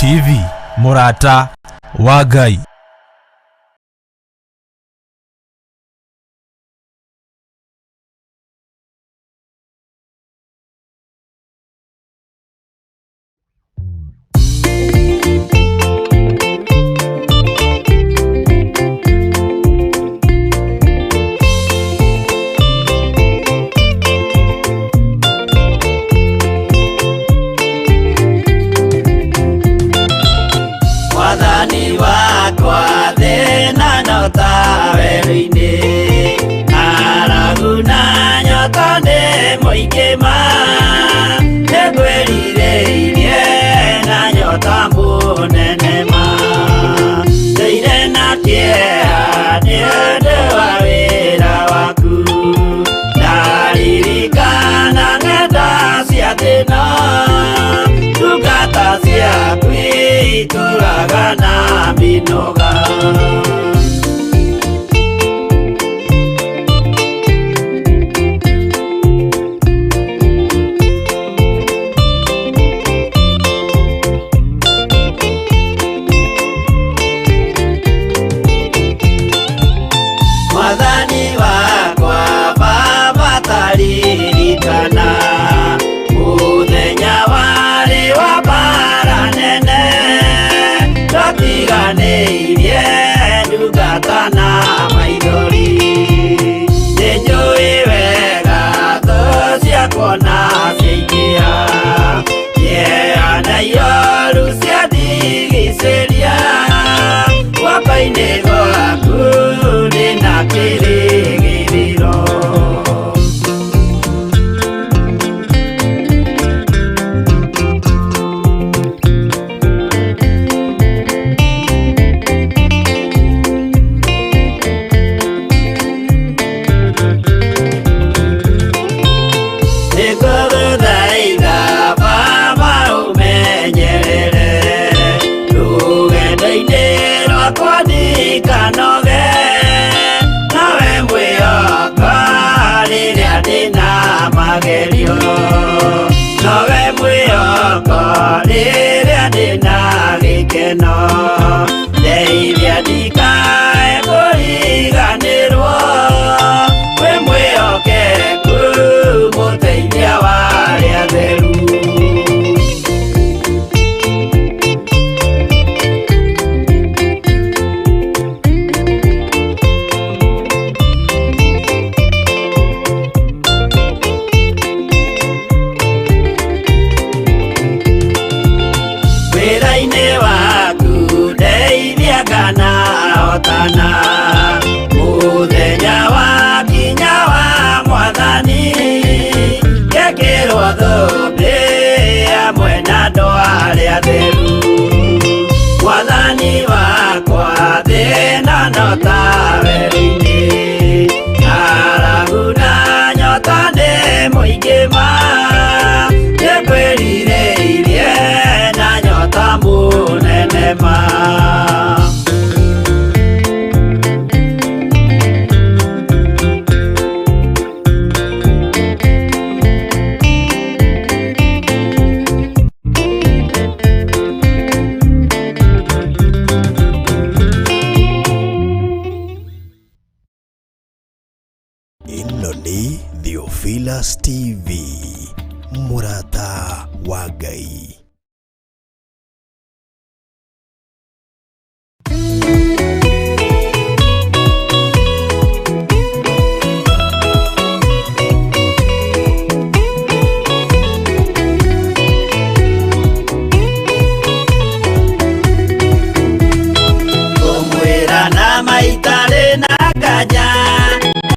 TV, mũrata wa Ngai. Mwathani wakwa thĩna no ta werũ-inĩ ng'aragu na nyota nĩ mũingĩ ma nĩngwĩrirĩirie na nyota mũnene ma ndũire na kĩeha nĩ ũndũ wa wĩra waku ndaririkana ng'enda cia thĩna ndungata ciaku itũraga na mĩnoga. Mwathani wakwa Baba taririkana mũthenya warĩ wa mbara nene twatiganĩirie ndungata na maithori nĩnjũĩ wega thũ ciakwa na ciaingĩha kĩeha na ioru ciandigicĩria guoko-inĩ gwaku ndĩna kĩrĩgĩrĩro. Nĩngũgũthaitha Baba ũmenyerere rũgendo-inĩ rwakwa ndikanoge nawe mwĩhoko rĩrĩa ndĩna magerio nowe mwĩhoko rĩrĩa ndĩna gĩkeno ndeithia ndikae kũriganĩrwo wĩ mwĩhokeku mũteithia wa arĩa atheru. Wĩra-inĩ waku ndeithia kana hotana mũthenya wa kinya wa mwathani ngekĩrwo thũmbĩ hamwe na andũ arĩa atheru mwathani wakwa thĩna no ta werũ-inĩ ng'aragu na nyota nĩ mũingĩ ma nĩngwĩrirĩirie na nyota mũnene ma. Ĩno nĩ Theophilus TV, mũrata wa Ngai. Ngũmwĩra na maitarĩ na nganja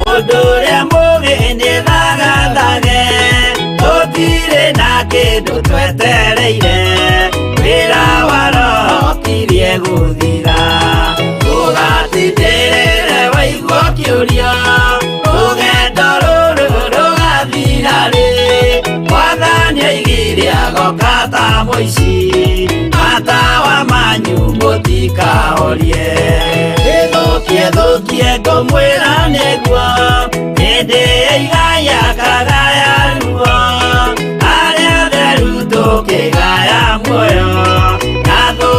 mũndũ ũrĩa mũgĩ nĩ thagathage tũtirĩ na kĩndũ twetereire wĩra wa roho kirie gũthira ũgatindĩrĩre waigua kĩũria rũgendo rũrũ rũgathira rĩ mwathani aigire agoka ta mũici matawa manyu mũtikahorie ĩthũkie thũkie ngũmwĩra nĩguo hĩndĩ ĩigaya kagaya ruo arĩa atheru tũkĩgaya muoyo na thũ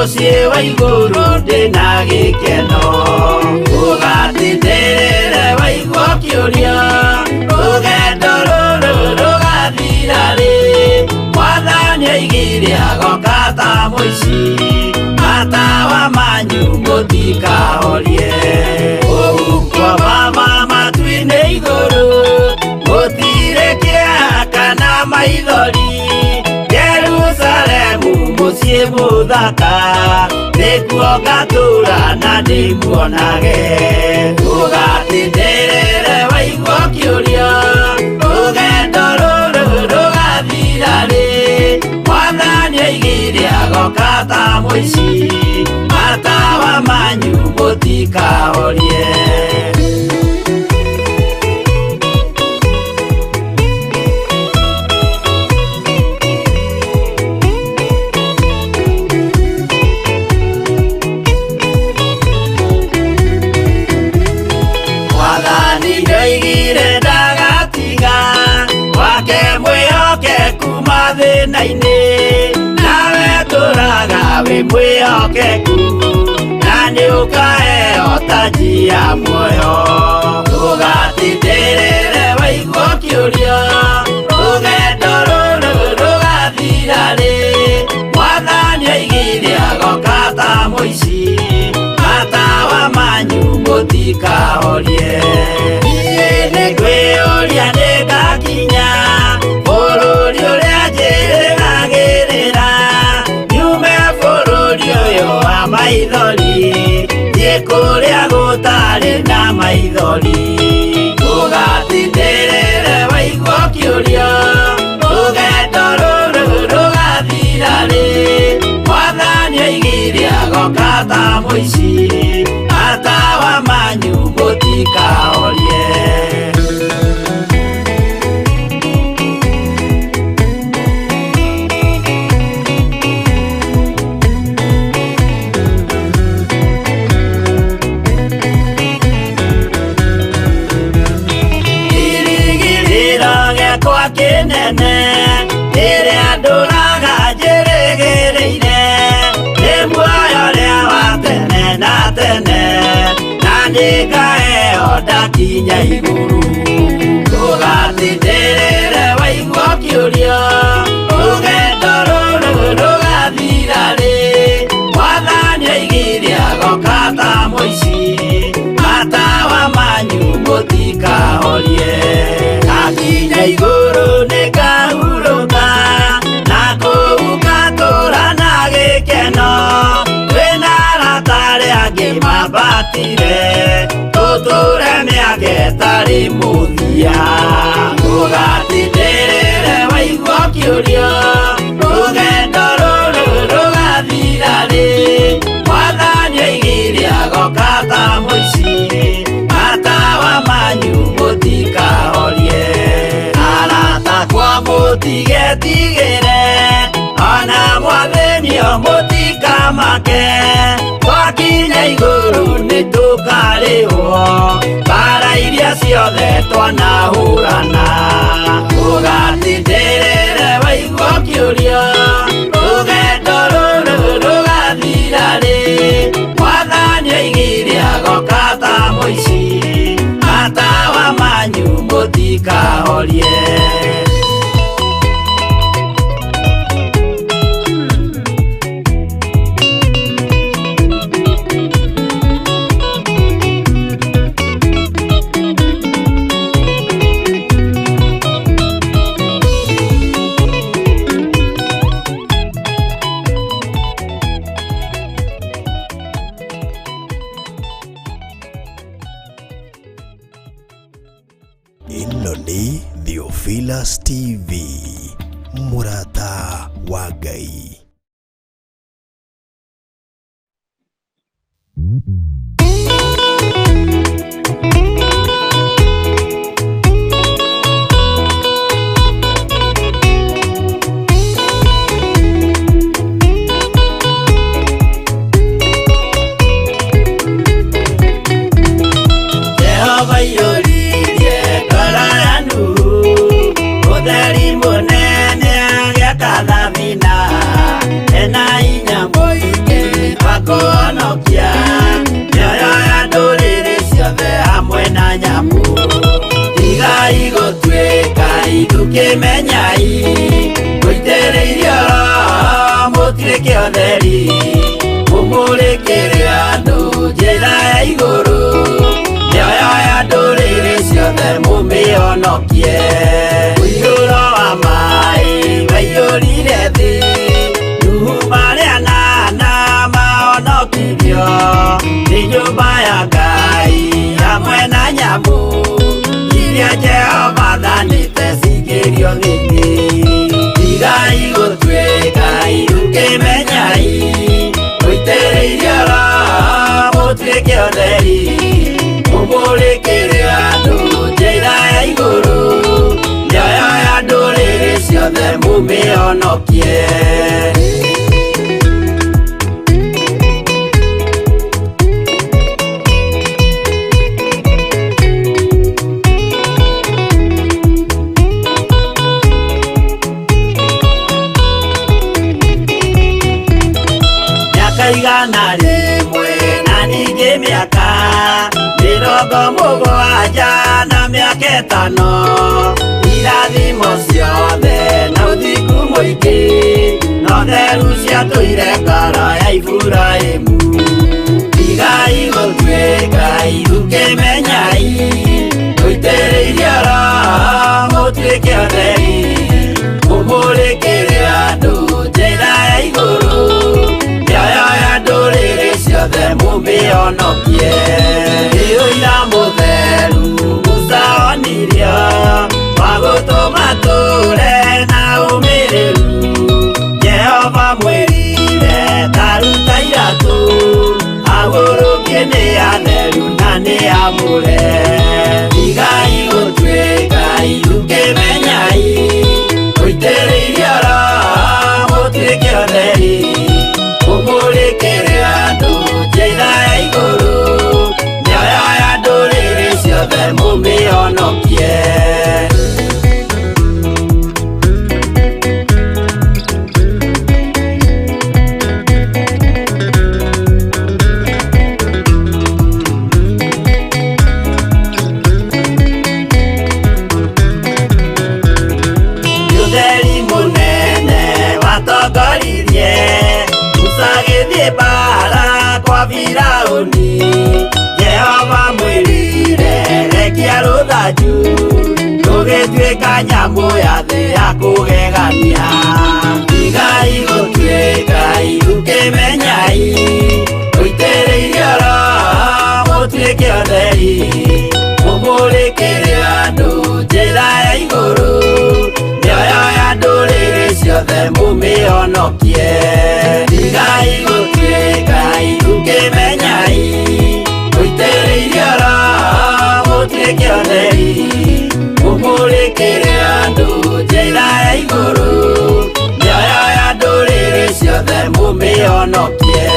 Mũciĩ wa igũrũ ndĩna gĩkeno. Ũgatindĩrĩre waigua ũkĩũria, rũgendo rũrũ rũgathira rĩ? Mwathani oigire agoka ta mũici, matawa manyu mũtikahorie. Kũu kwa mama matu-inĩ igũrũ, gũtirĩ kĩeha kana maithori. Jerusalemu mũciĩ mũthaka, nĩkuo ngatũũra na ndĩmuonage. Ũgatindĩrĩre waigua ũkĩũria, rũgendo rũrũ rũgathira rĩ? Mwathani oigire agoka ta mũici, matawa manyu mũtikahorie. Mwathani nĩoigire ndagatiga wake mwĩhokeku mathĩna-inĩ, nawe tũraga wĩ mwĩhokeku, na nĩũkaheo taji ya muoyo. Ũgatindĩrĩre waigua ũkĩũria, rũgendo rũrũ rũgathira rĩ? Mwathani oigire agoka ta mũici, matawa manyu mũtikahorie. Niĩ nĩngwĩyũria nĩngakinya bũrũri ũrĩa njĩrĩgagĩrĩra, nyume bũrũri ũyũ wa maithori, thiĩ kũrĩa gũtarĩ na maithori. Ũgatindĩrĩre waigua ũkĩũria, rũgendo rũrũ rũgathira rĩ? Mwathani oigire agoka ta mũici, matawa manyu mũtikahorie. Kĩrĩgĩrĩro gĩakwa kĩnene, rĩrĩa ndũraga njĩrĩgĩrĩire, nĩ muoyo ũrĩa wa tene na tene, na nĩngaheo ndakinya igũrũ. Ũgatindĩrĩre waigua ũkĩũria, rũgendo rũrũ rũgathira rĩ? Mwathani oigire agoka ta mũici, matawa manyu mũtikahorie. Ndakinya igũrũ nĩngahurũka, na kũu ngatũũra na gĩkeno. Twĩna arata arĩa angĩ mambatire, tũtũũre mĩaka ĩtarĩ mũthia. Ũgatindĩrĩre waigua ũkĩũria, rũgendo rũrũ rũgathira rĩ? Mwathani oigire agoka ta mũici, matawa manyu mũtikahorie. Arata akwa mũtigetigĩre, ona mwathĩnio mũtikamake, twakinya igũrũ nĩtũkarĩhwo mbara iria ciothe twanahũrana. Ũgatindĩrĩre waigua ũkĩũria, rũgendo rũrũ rũgathira rĩ? Mwathani oigire agoka ta mũici, matawa manyu mũtikahorie. Ĩno nĩ Theophilus TV, mũrata wa Ngai. Jehova iyũririe ngoro ya Nuhu, ũtheri mũnene agĩaka thabina. ũtheri mũmũrĩkĩre andũ njĩra ya igũrũ mĩoyo ya ndũrĩrĩ ciothe mũmĩhonokie ũiyũro wa maĩ waiyũrire thĩ Nuhu marĩ anana mahonokirio nĩ nyũmba ya Ngai hamwe na nyamũ iria Jehova athanĩte cingĩrio thĩ-inĩ. Tigai gũtuĩka irũkĩmenyai mũitĩrĩirio Roho mũtuĩke ũtheri mũmũrĩkĩre andũ njĩra ya igũrũ mĩoyo ya ndũrĩrĩ ciothe mũmĩhonokie. Mĩaka 100 na ningĩ mĩaka 70 na mĩaka 5 irathimo ciothe na ũthingu mũingĩ no theru ciatũire ngoro ya Iburahĩmu. Tigai gũtuĩka irũkĩmenyai mũitĩrĩirio Roho mũtuĩke ũtheri mũmũrĩkĩre andũ njĩra ya igũrũ mĩoyo ya ndũrĩrĩ ciothe mũmĩhonokie. Nĩ ũira mũtheru Musa onirio wa gũtũma tũre na ũmĩrĩru Jehova mwĩrire ta ruta iratũ agũrũkie nĩ atheru na nĩ amũre. Tigai gũtuĩka irũkĩmenyai mũitĩrĩirio Roho mũtuĩke ũtheri mũmũrĩkĩre andũ njĩra ya igũrũ mĩoyo ya ndũrĩrĩ ciothe mũmĩhonokie. Ũtheri mũnene watongoririe Musa agĩthiĩ mbara kwa Firaũni Jehova mwĩrire rekia rũthanju rũgĩtuĩka nyamũ ya thĩ ya kũgegania. Tigai gũtuĩka irũkĩmenyai mũitĩrĩirio Roho mũtuĩke ũtheri mũmũrĩkĩre andũ njĩra ya igũrũ mĩoyo ya ndũrĩrĩ ciothe mũmĩhonokie. Tigai gũtuĩka irũkĩmenyai mũitĩrĩirio Roho mũtuĩke ũtheri mũmũrĩkĩre andũ njĩra ya igũrũ mĩoyo ya ndũrĩrĩ ciothe mũmĩhonokie.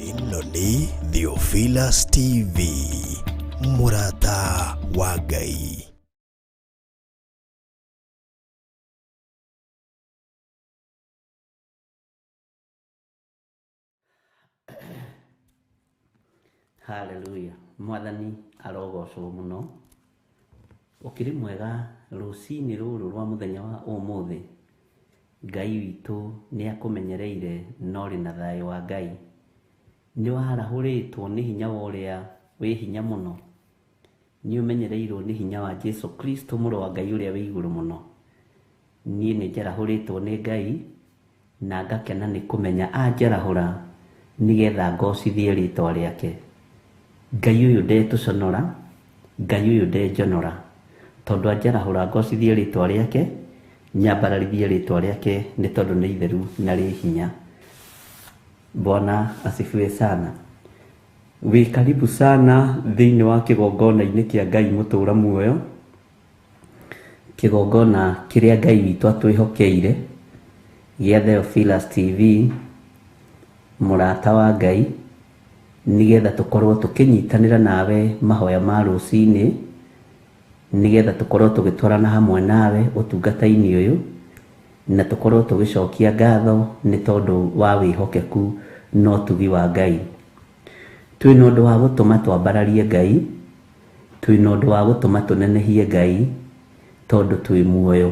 Ĩno nĩ Theophilus TV, mũrata wa Ngai. Haleluya mwathani arogocwo mũno. Ũkĩrĩ mwega rũcinĩ rũrũ rwa mũthenya wa ũmũthĩ. Ngai witũ nĩ akũmenyereire na ũrĩ na thayũ wa Ngai. Nĩ warahũrĩtwo nĩ hinya wa ũrĩa wĩ hinya mũno. Nĩ ũmenyereirwo nĩ hinya wa Jesu Kristo mũrũ wa Ngai ũrĩa wĩ igũrũ mũno. Niĩ nĩ njarahũrĩtwo nĩ Ngai na ngakena nĩ kũmenya anjarahũra nĩgetha ngocithie rĩtwa rĩake. Ngai ũyũ ndetũconora, Ngai ũyũ ndenjonora, tondũ anjarahũra ngocithie rĩtwa rĩake, nyambararithie rĩtwa rĩake nĩ tondũ nĩ itheru na rĩ hinya. Bwana asifiwe sana. Wĩ karibu sana thĩinĩ wa kĩgongona-inĩ kĩa Ngai mũtũra muoyo, kĩgongona kĩrĩa Ngai witũ atwĩhokeire gĩa Theophilus TV, mũrata wa Ngai, nĩgetha tũkorwo tũkĩnyitanĩra nawe mahoya ma rũcinĩ Nĩgetha tũkorwo tũgĩtwarana hamwe nawe ũtungata-inĩ ũyũ, na tũkorwo tũgĩcokia ngatho nĩ tondũ wa wĩhokeku na ũtugi wa Ngai. Twĩna ũndũ wa gũtũma twambararie Ngai, twĩna ũndũ wa gũtũma tũnenehie Ngai, tondũ twĩ muoyo,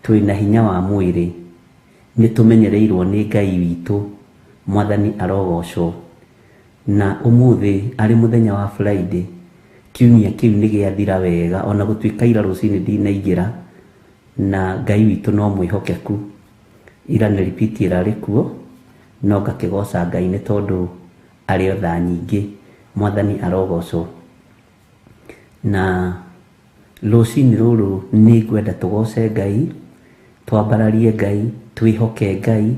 twĩna hinya wa mwĩrĩ, nĩ tũmenyereirwo nĩ Ngai witũ, Mwathani arogocwo. Na ũmũthĩ arĩ mũthenya wa Friday, kiumia kĩu nĩ gĩathira wega, ona gũtuĩka ira rũcinĩ ndinaingĩra, na Ngai witũ no mwĩhokeku. Ira nĩ repeat ĩrarĩ kuo, no ngakĩgoca Ngai nĩ tondũ arĩ o tha nyingĩ, Mwathani arogocwo. Na rũcinĩ rũrũ nĩ ngwenda tũgoce Ngai, twambararie Ngai, twĩhoke Ngai,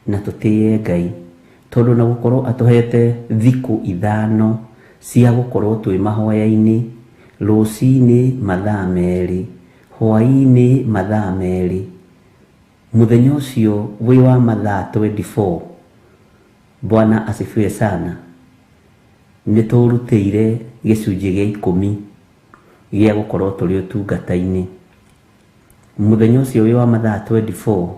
na tũtĩe Ngai, tondũ na gũkorwo atũhete thikũ 5 cia gũkorwo twĩ mahoya-inĩ, rũcinĩ mathaa 2, hwaĩ-inĩ mathaa 2, mũthenya ũcio wĩ wa mathaa 24. Bwana asifiwe sana. Nĩ tũrutĩire gĩcunjĩ gĩa 10 gĩa gũkorwo tũrĩ ũtungata-inĩ. Mũthenya ũcio wĩ wa mathaa 24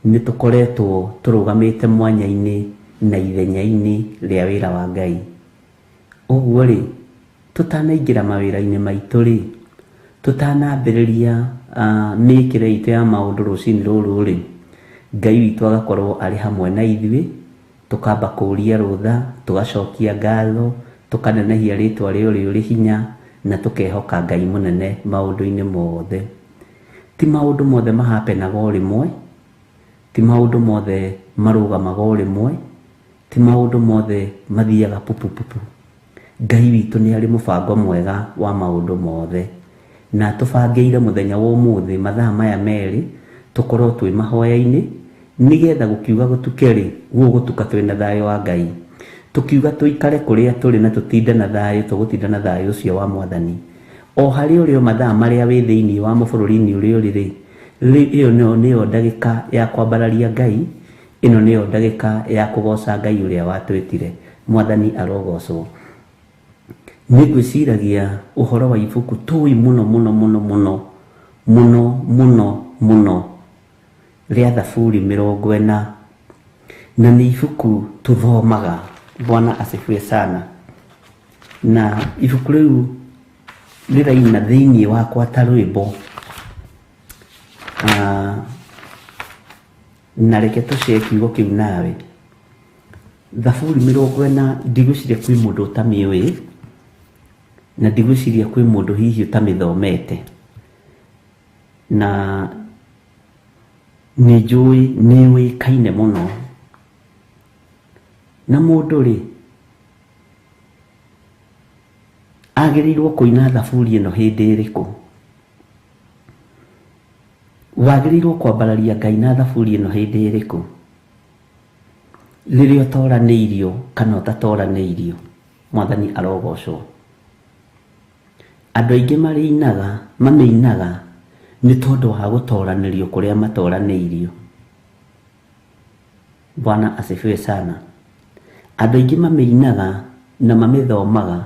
nĩ tũkoretwo tũrũgamĩte mwanya-inĩ na ithenya-inĩ rĩa wĩra wa Ngai. Ũguo rĩ, tũtanaingĩra mawĩra-inĩ maitũ rĩ, tũtanambĩrĩria mĩkĩre itũ ya maũndũ rũcinĩ rũrũ rĩ, Ngai witũ agakorwo arĩ hamwe na ithuĩ, tũkamba kũũria rũtha, tũgacokia ngatho, tũkanenehia rĩtwa rĩa ũrĩa ũrĩ hinya, na tũkehoka Ngai mũnene maũndũ-inĩ mothe. Ti maũndũ mothe mahapenaga o rĩmwe, ti maũndũ mothe marũgamaga o rĩmwe, ti maũndũ mothe mathiaga pupupupu. Ngai witũ nĩ arĩ mũbango mwega wa maũndũ mothe, na atũbangĩire mũthenya wa ũmũthĩ mathaa maya 2 tũkorwo twĩ mahoya-inĩ, nĩgetha gũkiuga gũtuke rĩ, gũgũtuka twĩna thayũ wa Ngai. Tũkiuga tũikare kũrĩa tũrĩ na tũtinde na thayũ, tũgũtinda na thayũ ũcio wa Mwathani. O harĩa ũrĩ o mathaa marĩa wĩ thĩinĩ wa mabũrũri-inĩ ũrĩa ũrĩ rĩ, ĩyo nĩyo ndagĩka ya kwambararia Ngai, ĩno nĩyo ndagĩka ya kũgoca Ngai ũrĩa watwĩtire. Mwathani arogocwo. Nĩ ngwĩciragia ũhoro wa ibuku tũĩ mũno mũno mũno mũno mũno mũno mũno rĩa Thaburi 40, na nĩ ibuku tũthomaga. Bwana asifiwe sana. Na ibuku rĩu rĩraina thĩinĩ wakwa ta rwĩmbo, na reke tũcee kiugo kĩu nawe. Thaburi 40 ndigwĩciria kwĩ mũndũ ũtamĩũĩ, na ndigwĩciria kwĩ mũndũ hihi ũtamĩthomete, na nĩ njũĩ nĩ yũĩkaine mũno. Na mũndũ rĩ, agĩrĩirwo kũina thaburi ĩno hĩndĩ ĩrĩkũ? Wagĩrĩirwo kwambararia Ngai na thaburi ĩno hĩndĩ ĩrĩkũ? Rĩrĩa ũtoranĩirio kana ũtatoranĩirio. Mwathani arogocwo. Andũ aingĩ mamĩinaga nĩ tondũ wa gũtoranĩrio kũrĩa matoranĩirio. Bwana asifiwe sana. Andũ aingĩ mamĩinaga na mamĩthomaga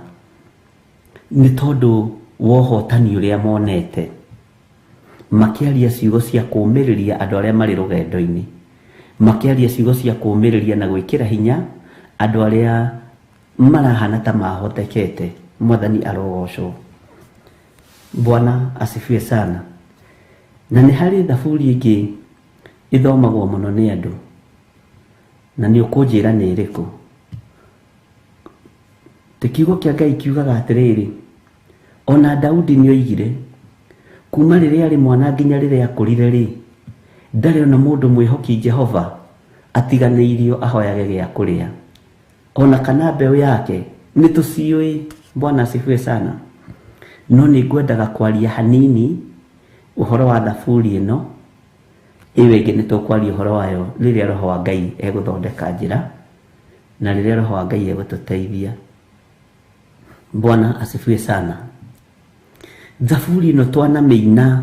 nĩ tondũ wa ũhotani ũrĩa monete, makĩaria ciugo cia kũũmĩrĩria andũ arĩa marĩ rũgendo-inĩ, makĩaria ciugo cia kũũmĩrĩria na gwĩkĩra hinya andũ arĩa marahana ta mahotekete. Mwathani arogocwo. Bwana asifiwe sana. Na nĩ harĩ thaburi ĩngĩ ĩthomagwo mũno nĩ andũ, na nĩ ũkũnjĩra nĩ ĩrĩkũ. Ti kiugo kĩa Ngai kiugaga atĩrĩrĩ, ona Daudi nĩ oigire, kuma rĩrĩa arĩ mwana nginya rĩrĩa akũrire rĩ, ndarĩ ona mũndũ mwĩhoki Jehova atiganĩirio ahoyage gĩa kũrĩa, ona kana mbeũ yake nĩ tũciũĩ. Bwana asifiwe sana. No nĩ ngwendaga kwaria hanini ũhoro wa thaburi ĩno, ĩyo ĩngĩ nĩ tũkwaria ũhoro wayo rĩrĩa Roho wa Ngai egũthondeka njĩra, na rĩrĩa Roho wa Ngai egũtũteithia. Bwana asifiwe sana. Thaburi ĩno twanamĩina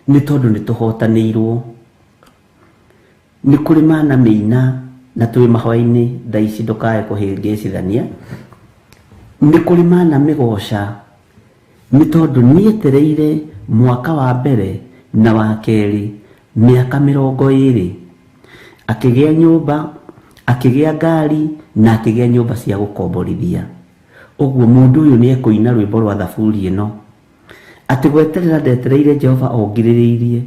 nĩ tondũ nĩ tũhotanĩirwo. Nĩ kũrĩ manamĩina na twĩ mahoya-inĩ thaa ici, ndũkae kũhĩngĩcithania. Nĩ kũrĩ manamĩgoca Nĩ tondũ nĩetereire mwaka wa mbere na wa kerĩ mĩaka 20, akĩgĩa nyũmba, akĩgĩa ngari na akĩgĩa nyũmba cia gũkomborithia. Ũguo mũndũ ũyũ nĩ ekũina rwĩmbo rwa thaburi ĩno atĩ gweterera ndetereire Jehova ongirĩrĩirie,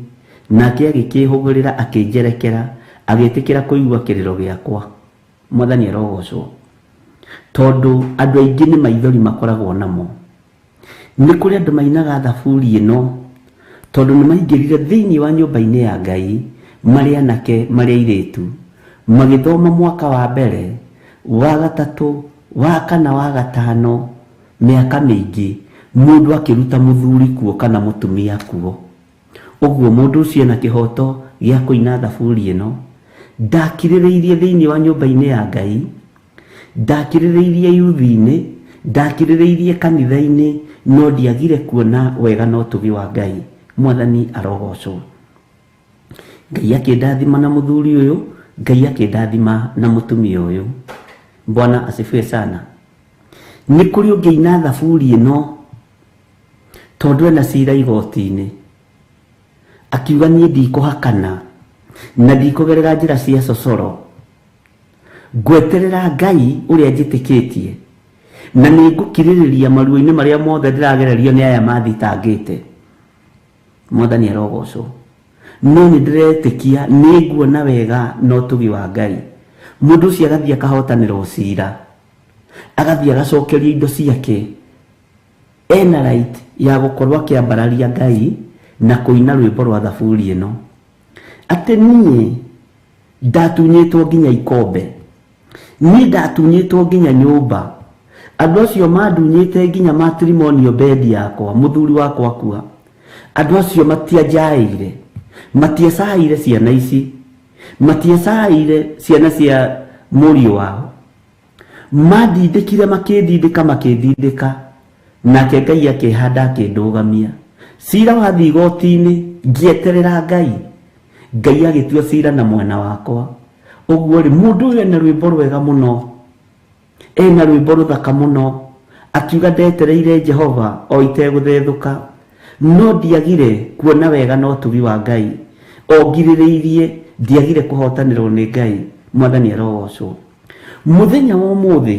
nake agĩkĩhũgũrĩra akĩnjerekera, agĩtĩkĩra kũigua kĩrĩro gĩakwa. Mwathani arogocwo, tondũ andũ aingĩ nĩ maithori makoragwo namo. Nĩ kũrĩ andũ mainaga thaburi ĩno tondũ nĩ maingĩrire thĩinĩ wa nyũmba-inĩ ya Ngai marĩ anake marĩ airĩtu, magĩthoma mwaka wa mbere, wa gatatũ, wa kana, wa gatano, mĩaka mĩingĩ, mũndũ akĩruta mũthuri kuo kana mũtumia kuo. Ũguo mũndũ ũcio ena kĩhoto gĩa kũina thaburi ĩno. Ndakirĩrĩirie thĩinĩ wa nyũmba-inĩ ya Ngai, ndakirĩrĩirie yuthi-inĩ, ndakirĩrĩirie kanitha-inĩ, no ndiagire kuona wega na ũtugi wa Ngai. Mwathani arogocwo. Ngai akĩndathima na mũthuri ũyũ, Ngai akĩndathima na mũtumia ũyũ. Bwana asifiwe sana. Nĩ kũrĩ ũngĩina thaburi ĩno tondũ ena cira igoti-inĩ, akiuga niĩ ndikũhakana na ndikũgerera njĩra cia cocoro, ngweterera Ngai ũrĩa njĩtĩkĩtie na nĩ ngũkirĩrĩria maruo-inĩ marĩa mothe ndĩragererio nĩ aya mathitangĩte. Mwathani arogocwo. No nĩ ndĩretĩkia nĩ nguona wega na ũtugi wa Ngai. Mũndũ ũcio agathiĩ akahotanĩra cira, agathiĩ agacokerio indo ciake, ena right ya gũkorwo akĩambararia Ngai na kũina rwĩmbo rwa thaburi ĩno atĩ niĩ ndatunyĩtwo nginya ikombe, niĩ ndatunyĩtwo nginya nyũmba, andũ acio mandunyĩte nginya matrimonial bed yakwa, mũthuri wakwa akua, andũ acio matianjaĩire, matiacaĩire ciana ici, matiacaĩire ciana cia mũriũ wao, mandindĩkire makĩndindĩka makĩndindĩka, nake Ngai akĩhanda akĩndũgamia. Cira wathiĩ igoti-inĩ ngĩeterera Ngai, Ngai agĩtua cira na mwena wakwa. Ũguo rĩ, mũndũ ũyũ ena rwĩmbo rwega mũno, ena rwĩmbo rũthaka mũno, akiuga ndetereire Jehova o itegũthethũka, no ndiagire kuona wega na ũtugi wa Ngai, o ngirĩrĩirie ndiagire kũhotanĩrwo nĩ Ngai. Mwathani arogocwo. Mũthenya wa ũmũthĩ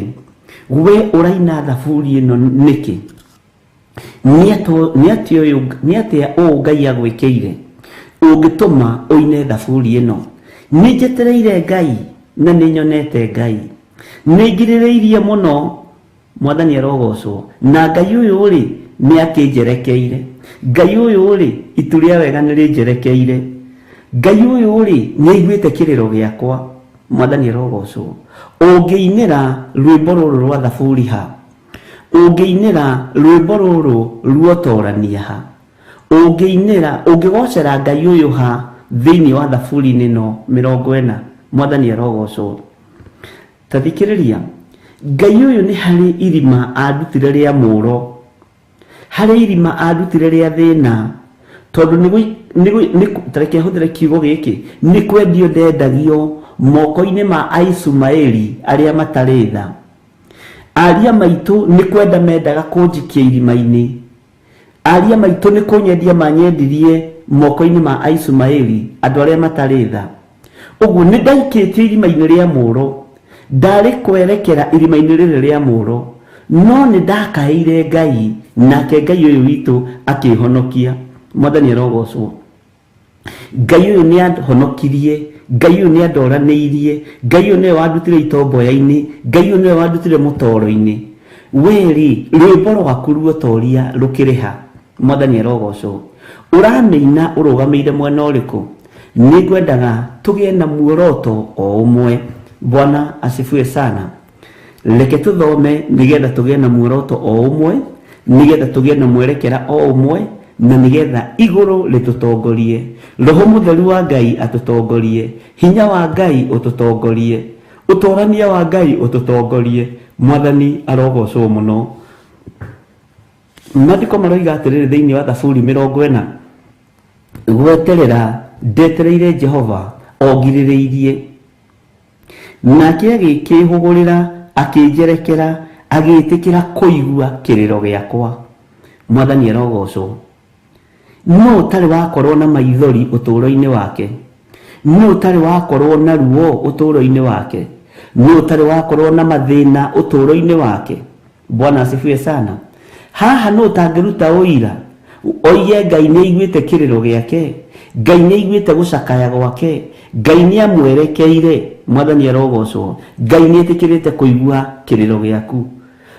we ũraina thaburi ĩno nĩkĩ? Nĩ atĩa ũũ Ngai agwĩkĩire ũngĩtũma ũine thaburi ĩno? Nĩ njetereire Ngai na nĩ nyonete Ngai, nĩ ngirĩrĩirie mũno, Mwathani arogocwo. Na Ngai ũyũ rĩ nĩ akĩnjerekeire, Ngai ũyũ rĩ itu rĩa wega nĩ rĩnjerekeire, Ngai ũyũ rĩ nĩ aiguĩte kĩrĩro gĩakwa. Mwathani arogocwo. Ũngĩinĩra rwĩmbo rũrũ rwa thaburi ha? Ũngĩinĩra rwĩmbo rũrũ ruotorania ha? Ũngĩinĩra, ũngĩgocera Ngai ũyũ ha thĩinĩ wa thaburi-inĩ ĩno 40? Mwathani arogocwo. Ta thikĩrĩria, Ngai ũyũ nĩ harĩ irima andutire rĩa mũro, harĩ irima andutire rĩa thĩna, tondũ nĩ reke hũthĩre kiugo gĩkĩ, nĩ kwendio ndendagio moko-inĩ ma Aisumaeli arĩa matarĩ tha. Aria maitũ nĩ kwenda mendaga kũnjikia irima-inĩ, aria maitũ nĩ kũnyendia manyendirie moko-inĩ ma Aisumaeli andũ arĩa matarĩ tha. Ũguo nĩ ndaikĩtio irima-inĩ rĩa mũro, ndarĩ kwerekera irima-inĩ rĩrĩ rĩa mũro, no nĩ ndakaĩire Ngai, nake Ngai ũyũ witũ akĩhonokia. Mwathani arogocwo. Ngai ũyũ nĩ ahonokirie, Ngai ũyũ nĩ andoranĩirie, Ngai ũyũ nĩwe wandutire itomboya-inĩ, Ngai ũyũ nĩwe wandutire mũtoro-inĩ. We rĩ, rwĩmbo rwaku ruotoria rũkĩrĩ ha? Mwathani arogocwo. Ũramĩina ũrũgamĩire mwena ũrĩkũ? Nĩ ngwendaga tũgĩe na muoroto o ũmwe. Bwana asifiwe sana. Reke tũthome nĩgetha tũgĩe na muoroto o ũmwe, nĩgetha tũgĩe na mwerekera o ũmwe, na nĩgetha igũrũ rĩtũtongorie, Roho Mũtheru wa Ngai atũtongorie, hinya wa Ngai ũtũtongorie, ũtorania wa Ngai ũtũtongorie. Mwathani arogocwo mũno. Maandĩko maroiga atĩrĩrĩ thĩinĩ wa Thaburi 40, gweterera ndetereire Jehova o ngirĩrĩirie, nake agĩkĩĩhũgũrĩra akĩnjerekera, agĩĩtĩkĩra kũigua kĩrĩro gĩakwa. Mwathani arogocwo. No ũtarĩ wakorwo na maithori ũtũũro-inĩ wake, no ũtarĩ wakorwo na ruo ũtũũro-inĩ wake, no ũtarĩ wakorwo na mathĩna ũtũũro-inĩ wake. Bwana asifiwe sana. Haha no ũtangĩruta ũira oige Ngai nĩ aiguĩte kĩrĩro gĩake, Ngai nĩ aiguĩte gũcakaya gwake, Ngai nĩ amwerekeire. Mwathani arogocwo. Ngai nĩ etĩkĩrĩte kũigua kĩrĩro gĩaku.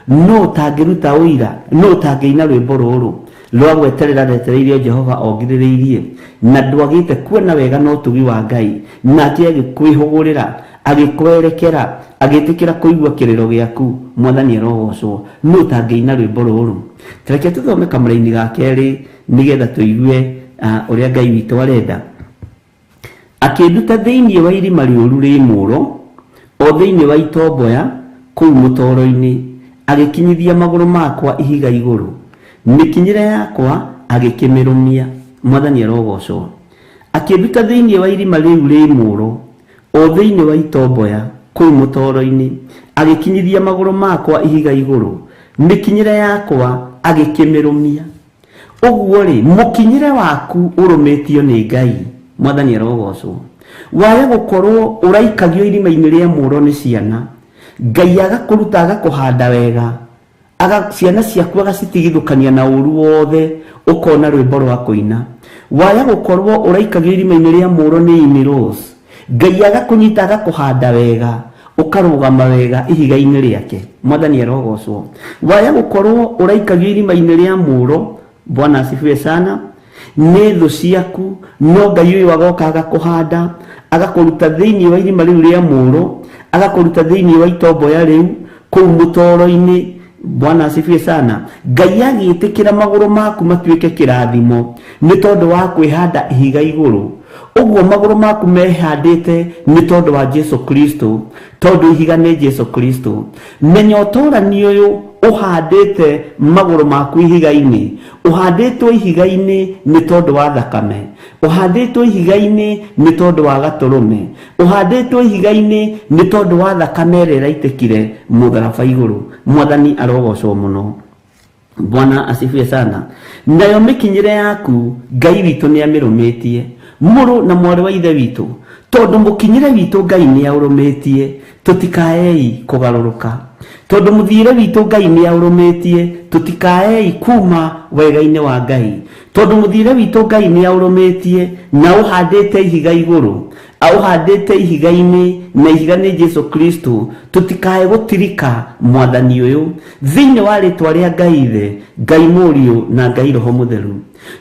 No ũtangĩruta ũira, no ũtangĩina rwĩmbo rũrũ rwa gweterera ndetereire Jehova ongirĩrĩirie, na ndwagĩte kuona wega na ũtugi wa Ngai, nake agĩkwĩhũgũrĩra, agĩkwerekera, agĩtĩkĩra kũigua kĩrĩro gĩaku. Mwathani arogocwo. No ũtangĩina rwĩmbo rũrũ. Tareke tũthome kamũraini ga kerĩ nĩgetha tũigue ũrĩa Ngai witũ arenda. Akĩnduta thĩinĩ wa irima rĩũru rĩ mũũro, o thĩinĩ wa itomboya kũu mũtoro-inĩ, agĩkinyithia magũrũ makwa ihiga igũrũ, mĩkinyĩre yakwa agĩkĩmĩrũmia. Mwathani arogocwo. Akĩnduta thĩinĩ wa irima rĩu rĩ mũũro, o thĩinĩ wa itomboya kũu mũtoro-inĩ, agĩkinyithia magũrũ makwa ihiga igũrũ, mĩkinyĩre yakwa agĩkĩmĩrũmia. Ũguo rĩ, mũkinyĩre waku ũrũmĩtio nĩ Ngai. Mwathani arogocwo. Waga gũkorwo ũraikagio irima-inĩ rĩa mũũro nĩ ciana, Ngai agakũruta agakũhanda wega, ciana ciaku agacitigithũkania na ũru wothe, ũkona rwĩmbo rwa kũina. Waga gũkorwo ũraikagio irima-inĩ rĩa mũũro nĩ in-laws, Ngai agakũnyita agakũhanda wega, ũkarũgama wega ihiga-inĩ rĩake. Mwathani arogocwo. Waya gũkorwo ũraikagio irima-inĩ rĩa mũũro, Bwana asifiwe sana, nĩ thũ ciaku, no Ngai ũyũ agoka agakũhanda, agakũruta thĩinĩ wa irima rĩu rĩa mũũro, agakũruta thĩinĩ wa itomboya rĩu kũu mũtoro-inĩ. Bwana asifiwe sana. Ngai agĩtĩkĩra magũrũ maku matuĩke kĩrathimo nĩ tondũ wa kwĩhanda ihiga igũrũ. Ũguo magũrũ maku mehandĩte nĩ tondũ wa Jesu Kristo, tondũ ihiga nĩ Jesu Kristo. Menya ũtũrani ũyũ ũhandĩte magũrũ maku ihiga-inĩ, ũhandĩtwo ihiga-inĩ nĩ tondũ wa thakame, ũhandĩtwo ihiga-inĩ nĩ tondũ wa gatũrũme, ũhandĩtwo ihiga-inĩ nĩ tondũ wa thakame ĩrĩa ĩraitĩkire mũtharaba igũrũ. Mwathani arogocwo mũno. Bwana asifiwe sana. Nayo mĩkinyĩre yaku Ngai witũ nĩ amĩrũmĩtie. Mũrũ na mwarĩ wa ithe witũ, tondũ mũkinyĩre witũ Ngai nĩ aũrũmĩtie, tũtikaei kũgarũrũka. Tondũ mũthiĩre witũ Ngai nĩ aũrũmĩtie, tũtikaei kuma wega-inĩ wa Ngai. Tondũ mũthiĩre witũ Ngai nĩ aũrũmĩtie na ũhandĩte ihiga igũrũ, aũhandĩte ihiga-inĩ, na ihiga nĩ Jesu Kristo, tũtikae gũtirika Mwathani ũyũ. Thĩinĩ wa rĩtwa rĩa Ngai Ithe, Ngai Mũriũ na Ngai Roho Mũtheru.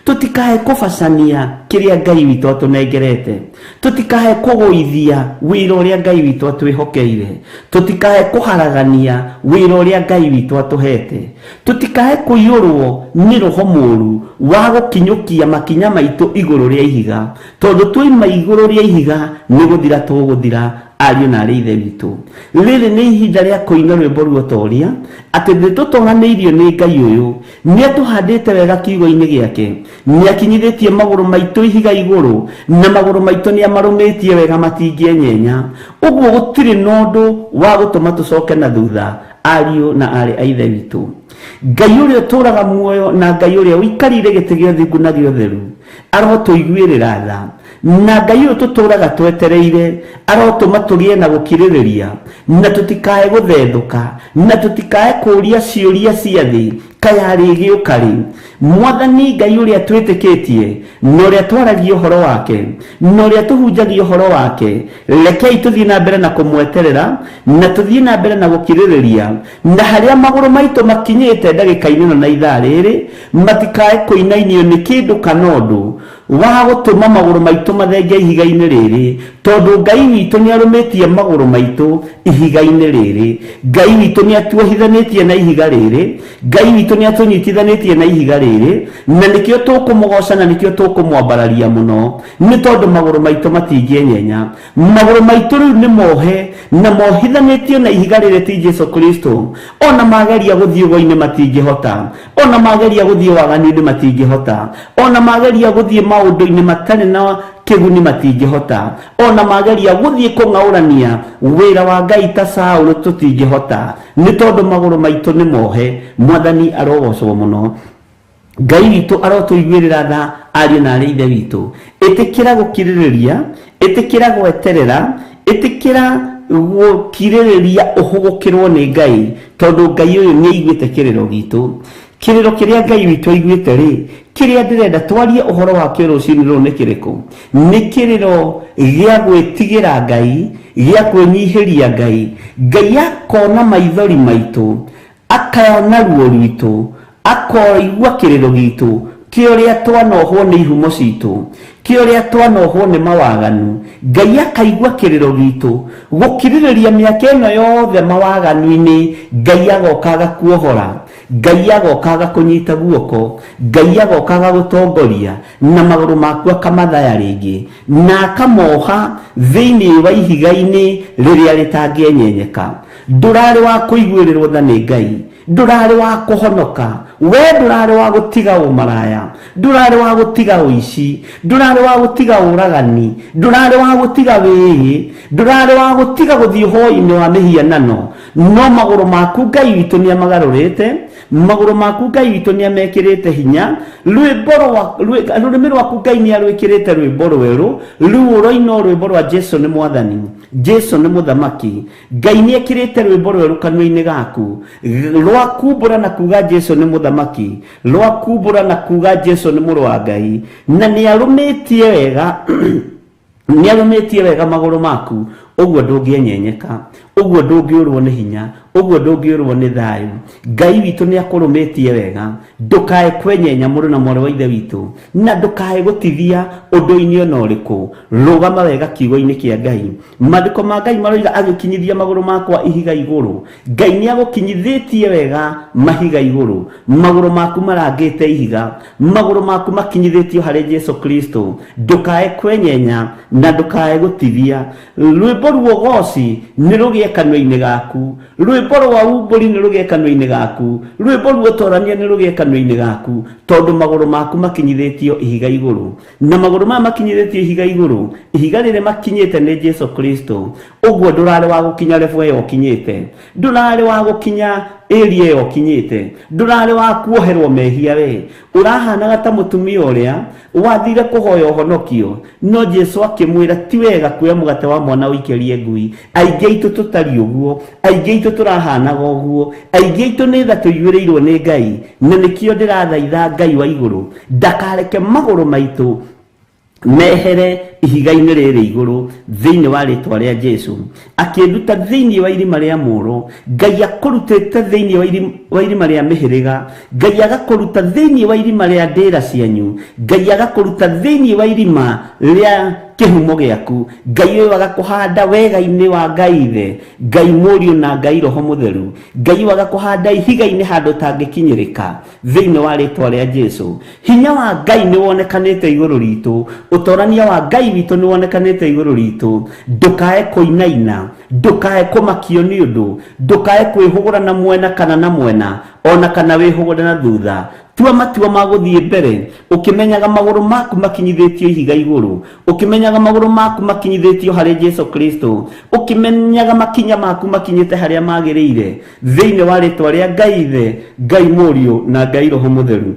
Tũtikae kũbacania kĩrĩa Ngai witũ atũnengerete. Tũtikae kũgũithia wĩra ũrĩa Ngai witũ atwĩhokeire. Tũtikae kũharagania wĩra ũrĩa Ngai witũ atũhete. Tũtikae kũiyũrwo nĩ roho mũũru wa gũkinyũkia makinya maitũ igũrũ rĩa ihiga, tondũ twaima igũrũ rĩa ihiga nĩ gũthira tũgũthira. Ariũ na arĩ ithe witũ, rĩrĩ nĩ ihinda rĩa kũina rwĩmbo ruotoria atĩ nĩ tũtoranĩirio nĩ Ngai ũyũ. Nĩ atũhandĩte wega kiugo-inĩ gĩake, nĩ akinyithĩtie magũrũ maitũ ihiga igũrũ, na magũrũ maitũ nĩ amarũmĩtie wega matingĩenyenya. Ũguo gũtirĩ na ũndũ wa gũtũma tũcoke na thutha, ariũ na arĩ a ithe witũ. Ngai ũrĩa ũtũũraga muoyo na Ngai ũrĩa ũikarĩire gĩtĩ gĩa ũthingu na gĩa ũtheru arotũiguĩrĩra tha, na Ngai ũyũ tũtũũraga twetereire arotũma tũgĩe na gũkirĩrĩria, na tũtikae gũthethũka, na tũtikae kũũria ciũria cia thĩ kaĩ arĩgĩũka rĩ. Mwathani Ngai ũrĩa twĩtĩkĩtie na ũrĩa twaragia ũhoro wake na ũrĩa tũhunjagia ũhoro wake, rekei tũthiĩ na mbere na kũmweterera na tũthiĩ na mbere na gũkirĩrĩria, na harĩa magũrũ maitũ makinyĩte ndagĩka-inĩ ĩno na ithaa rĩrĩ matikae kũinainio nĩ kĩndũ kana ũndũ wa gũtũma magũrũ maitũ mathenge ihiga-inĩ rĩrĩ, tondũ Ngai witũ nĩ arũmĩtie magũrũ maitũ ihiga-inĩ rĩrĩ. Ngai witũ nĩ atuohithanĩtie na ihiga rĩrĩ. Ngai witũ nĩ atũnyitithanĩtie na ihiga rĩrĩ, na nĩkĩo tũkũmũgoca na nĩkĩo tũkũmwambararia mũno, nĩ tondũ magũrũ maitũ matingĩenyenya. Magũrũ maitũ rĩu nĩ mohe na mohithanĩtio na ihiga rĩrĩ ti Jesu Kristo. Ona mageria gũthiĩ ũgo-inĩ matingĩhota, ona mageria gũthiĩ waganu-inĩ matingĩhota, ona mageria gũthiĩ maũndũ-inĩ matarĩ na kĩguni matingĩhota, ona mageria gũthiĩ kũng'aũrania wĩra wa Ngai ta Saũlũ tũtingĩhota, nĩ tondũ magũrũ maitũ nĩ mohe. Mwathani arogocwo mũno. Ngai witũ arotũiguĩrĩra tha ariũ na arĩ ithe witũ. Ĩtĩkĩra gũkirĩrĩria, ĩtĩkĩra gweterera, ĩtĩkĩra gũkirĩrĩria ũhũgũkĩrwo nĩ Ngai, tondũ Ngai ũyũ nĩ aiguĩte kĩrĩro gitũ. Kĩrĩro kĩrĩa Ngai witũ aiguĩte rĩ, kĩrĩa ndĩrenda twarie ũhoro wakĩo rũcinĩ rũrũ nĩ kĩrĩkũ? Nĩ kĩrĩro gĩa gwĩtigĩra Ngai, gĩa kwĩnyihĩria Ngai. Ngai akona maithori maitũ, akona ruo rwitũ, akoigua kĩrĩro gitũ, kĩa ũrĩa twanohwo nĩ ihumo citũ, kĩa ũrĩa twanohwo nĩ mawaganu. Ngai akaigua kĩrĩro gitũ, gũkirĩrĩria mĩaka ĩno yothe mawaganu-inĩ, Ngai agoka agakuohora, Ngai agoka agakũnyita guoko, Ngai agoka agagũtongoria, na magũrũ maku akamathaya rĩngĩ, na akamoha thĩinĩ wa ihiga-inĩ rĩrĩa rĩtangĩenyenyeka. Ndũrarĩ wa kũiguĩrĩrwo tha nĩ Ngai, ndũrarĩ wa kũhonoka, we ndũrarĩ wa gũtiga ũmaraya, ndũrarĩ wa gũtiga ũici, ndũrarĩ wa gũtiga ũragani, ndũrarĩ wa gũtiga wĩĩ, ndũrarĩ wa gũtiga gũthiĩ ũhoi-inĩ wa mĩhianano, no magũrũ maku Ngai witũ nĩ amagarũrĩte, magũrũ maku Ngai witũ nĩ amekĩrĩte hinya, rwĩmbo rwa rũrĩmĩ rwaku Ngai nĩ arwĩkĩrĩte rwĩmbo rwerũ, rĩu ũroina rwĩmbo rwa Jesu nĩ mwathani, Jesu nĩ mũthamaki. Ngai nĩ ekĩrĩte rwĩmbo rwerũ kanua-inĩ gaku, rwa kumbũra na kuga Jesu nĩ mũthamaki, rwa kumbũra na kuga Jesu nĩ mũrũ wa Ngai, na nĩ arũmĩtie wega nĩ arũmĩtie wega magũrũ maku, ũguo ndũngĩenyenyeka, ũguo ndũngĩũrwo nĩ hinya, ũguo ndũngĩũrwo nĩ thayũ. Ngai witũ nĩ akũrũmĩtie wega, ndũkae kwenyenya mũrũ na mwarĩ wa ithe witũ, na ndũkae gũtithia ũndũ-inĩ ona ũrĩkũ. Rũgama wega kiugo-inĩ kĩa Ngai. Maandĩko ma Ngai maroiga agĩkinyithia magũrũ makwa ihiga igũrũ. Ngai nĩ agũkinyithĩtie wega mahiga igũrũ. Magũrũ maku marangĩte ihiga, magũrũ maku makinyithĩtio harĩ Jesu Kristo. Ndũkae kwenyenya na ndũkae gũtithia. Rwĩmbo ruogoci nĩ rũgĩe kanua-inĩ gaku, rwĩmbo rwa umbũri nĩ rũgĩe kanua-inĩ gaku, rwĩmbo ruotorania nĩ rũgĩe kanua-inĩ gaku, tondũ magũrũ maku makinyithĩtio ihiga igũrũ. Na magũrũ maya makinyithĩtio ihiga igũrũ, ihiga rĩrĩ makinyĩte nĩ Jesu Kristo. Ũguo ndũrarĩ wa gũkinya level ĩyo ũkinyĩte, ndũrarĩ wa gũkinya area ĩyo ũkinyĩte, ndũrarĩ wa kuoherwo mehia we. Ũrahanaga ta mũtumia ũrĩa wathire kũhoya ũhonokio, no Jesu akĩmwĩra ti wega kuoya mũgate wa mwana ũikĩrie ngui. Aingĩ aitũ tũtariĩ ũguo, aingĩ aitũ tũrahanaga ũguo, aingĩ aitũ nĩ tha tũiyũrĩirwo nĩ Ngai, na nĩkĩo ndĩrathaitha Ngai wa igũrũ ndakareke magũrũ maitũ mehere ihiga-inĩ rĩrĩ igũrũ thĩinĩ wa rĩtwa rĩa Jesu. Akĩnduta thĩinĩ wa irima rĩa mũro, Ngai akũrutĩte thĩinĩ wa irima rĩa mĩhĩrĩga, Ngai agakũruta thĩinĩ wa irima rĩa ndĩra cianyu, Ngai agakũruta thĩinĩ wa irima rĩa kĩhumo gĩaku, Ngai ũyũ agakũhanda wega-inĩ wa Ngai Ithe, Ngai Mũriũ na Ngai Roho Mũtheru, Ngai ũyũ agakũhanda ihiga-inĩ handũ ũtangĩkinyĩrĩka thĩinĩ wa rĩtwa rĩa Jesu. Hinya wa Ngai nĩ wonekanĩte igũrũ ritũ, ũtorania wa Ngai witũ nĩ wonekanĩte igũrũ ritũ. Ndũkae kũinaina, ndũkae kũmakio nĩ ũndũ, ndũkae kwĩhũgũra na mwena kana na mwena, ona kana wĩhũgũre na thutha. Tua matua ma gũthiĩ mbere, ũkĩmenyaga magũrũ maku makinyithĩtio ihiga igũrũ, ũkĩmenyaga magũrũ maku makinyithĩtio harĩ Jesu Kristo, ũkĩmenyaga makinya maku makinyĩte harĩa magĩrĩire, thĩinĩ wa rĩtwa rĩa Ngai Ithe, Ngai Mũriũ na Ngai Roho Mũtheru.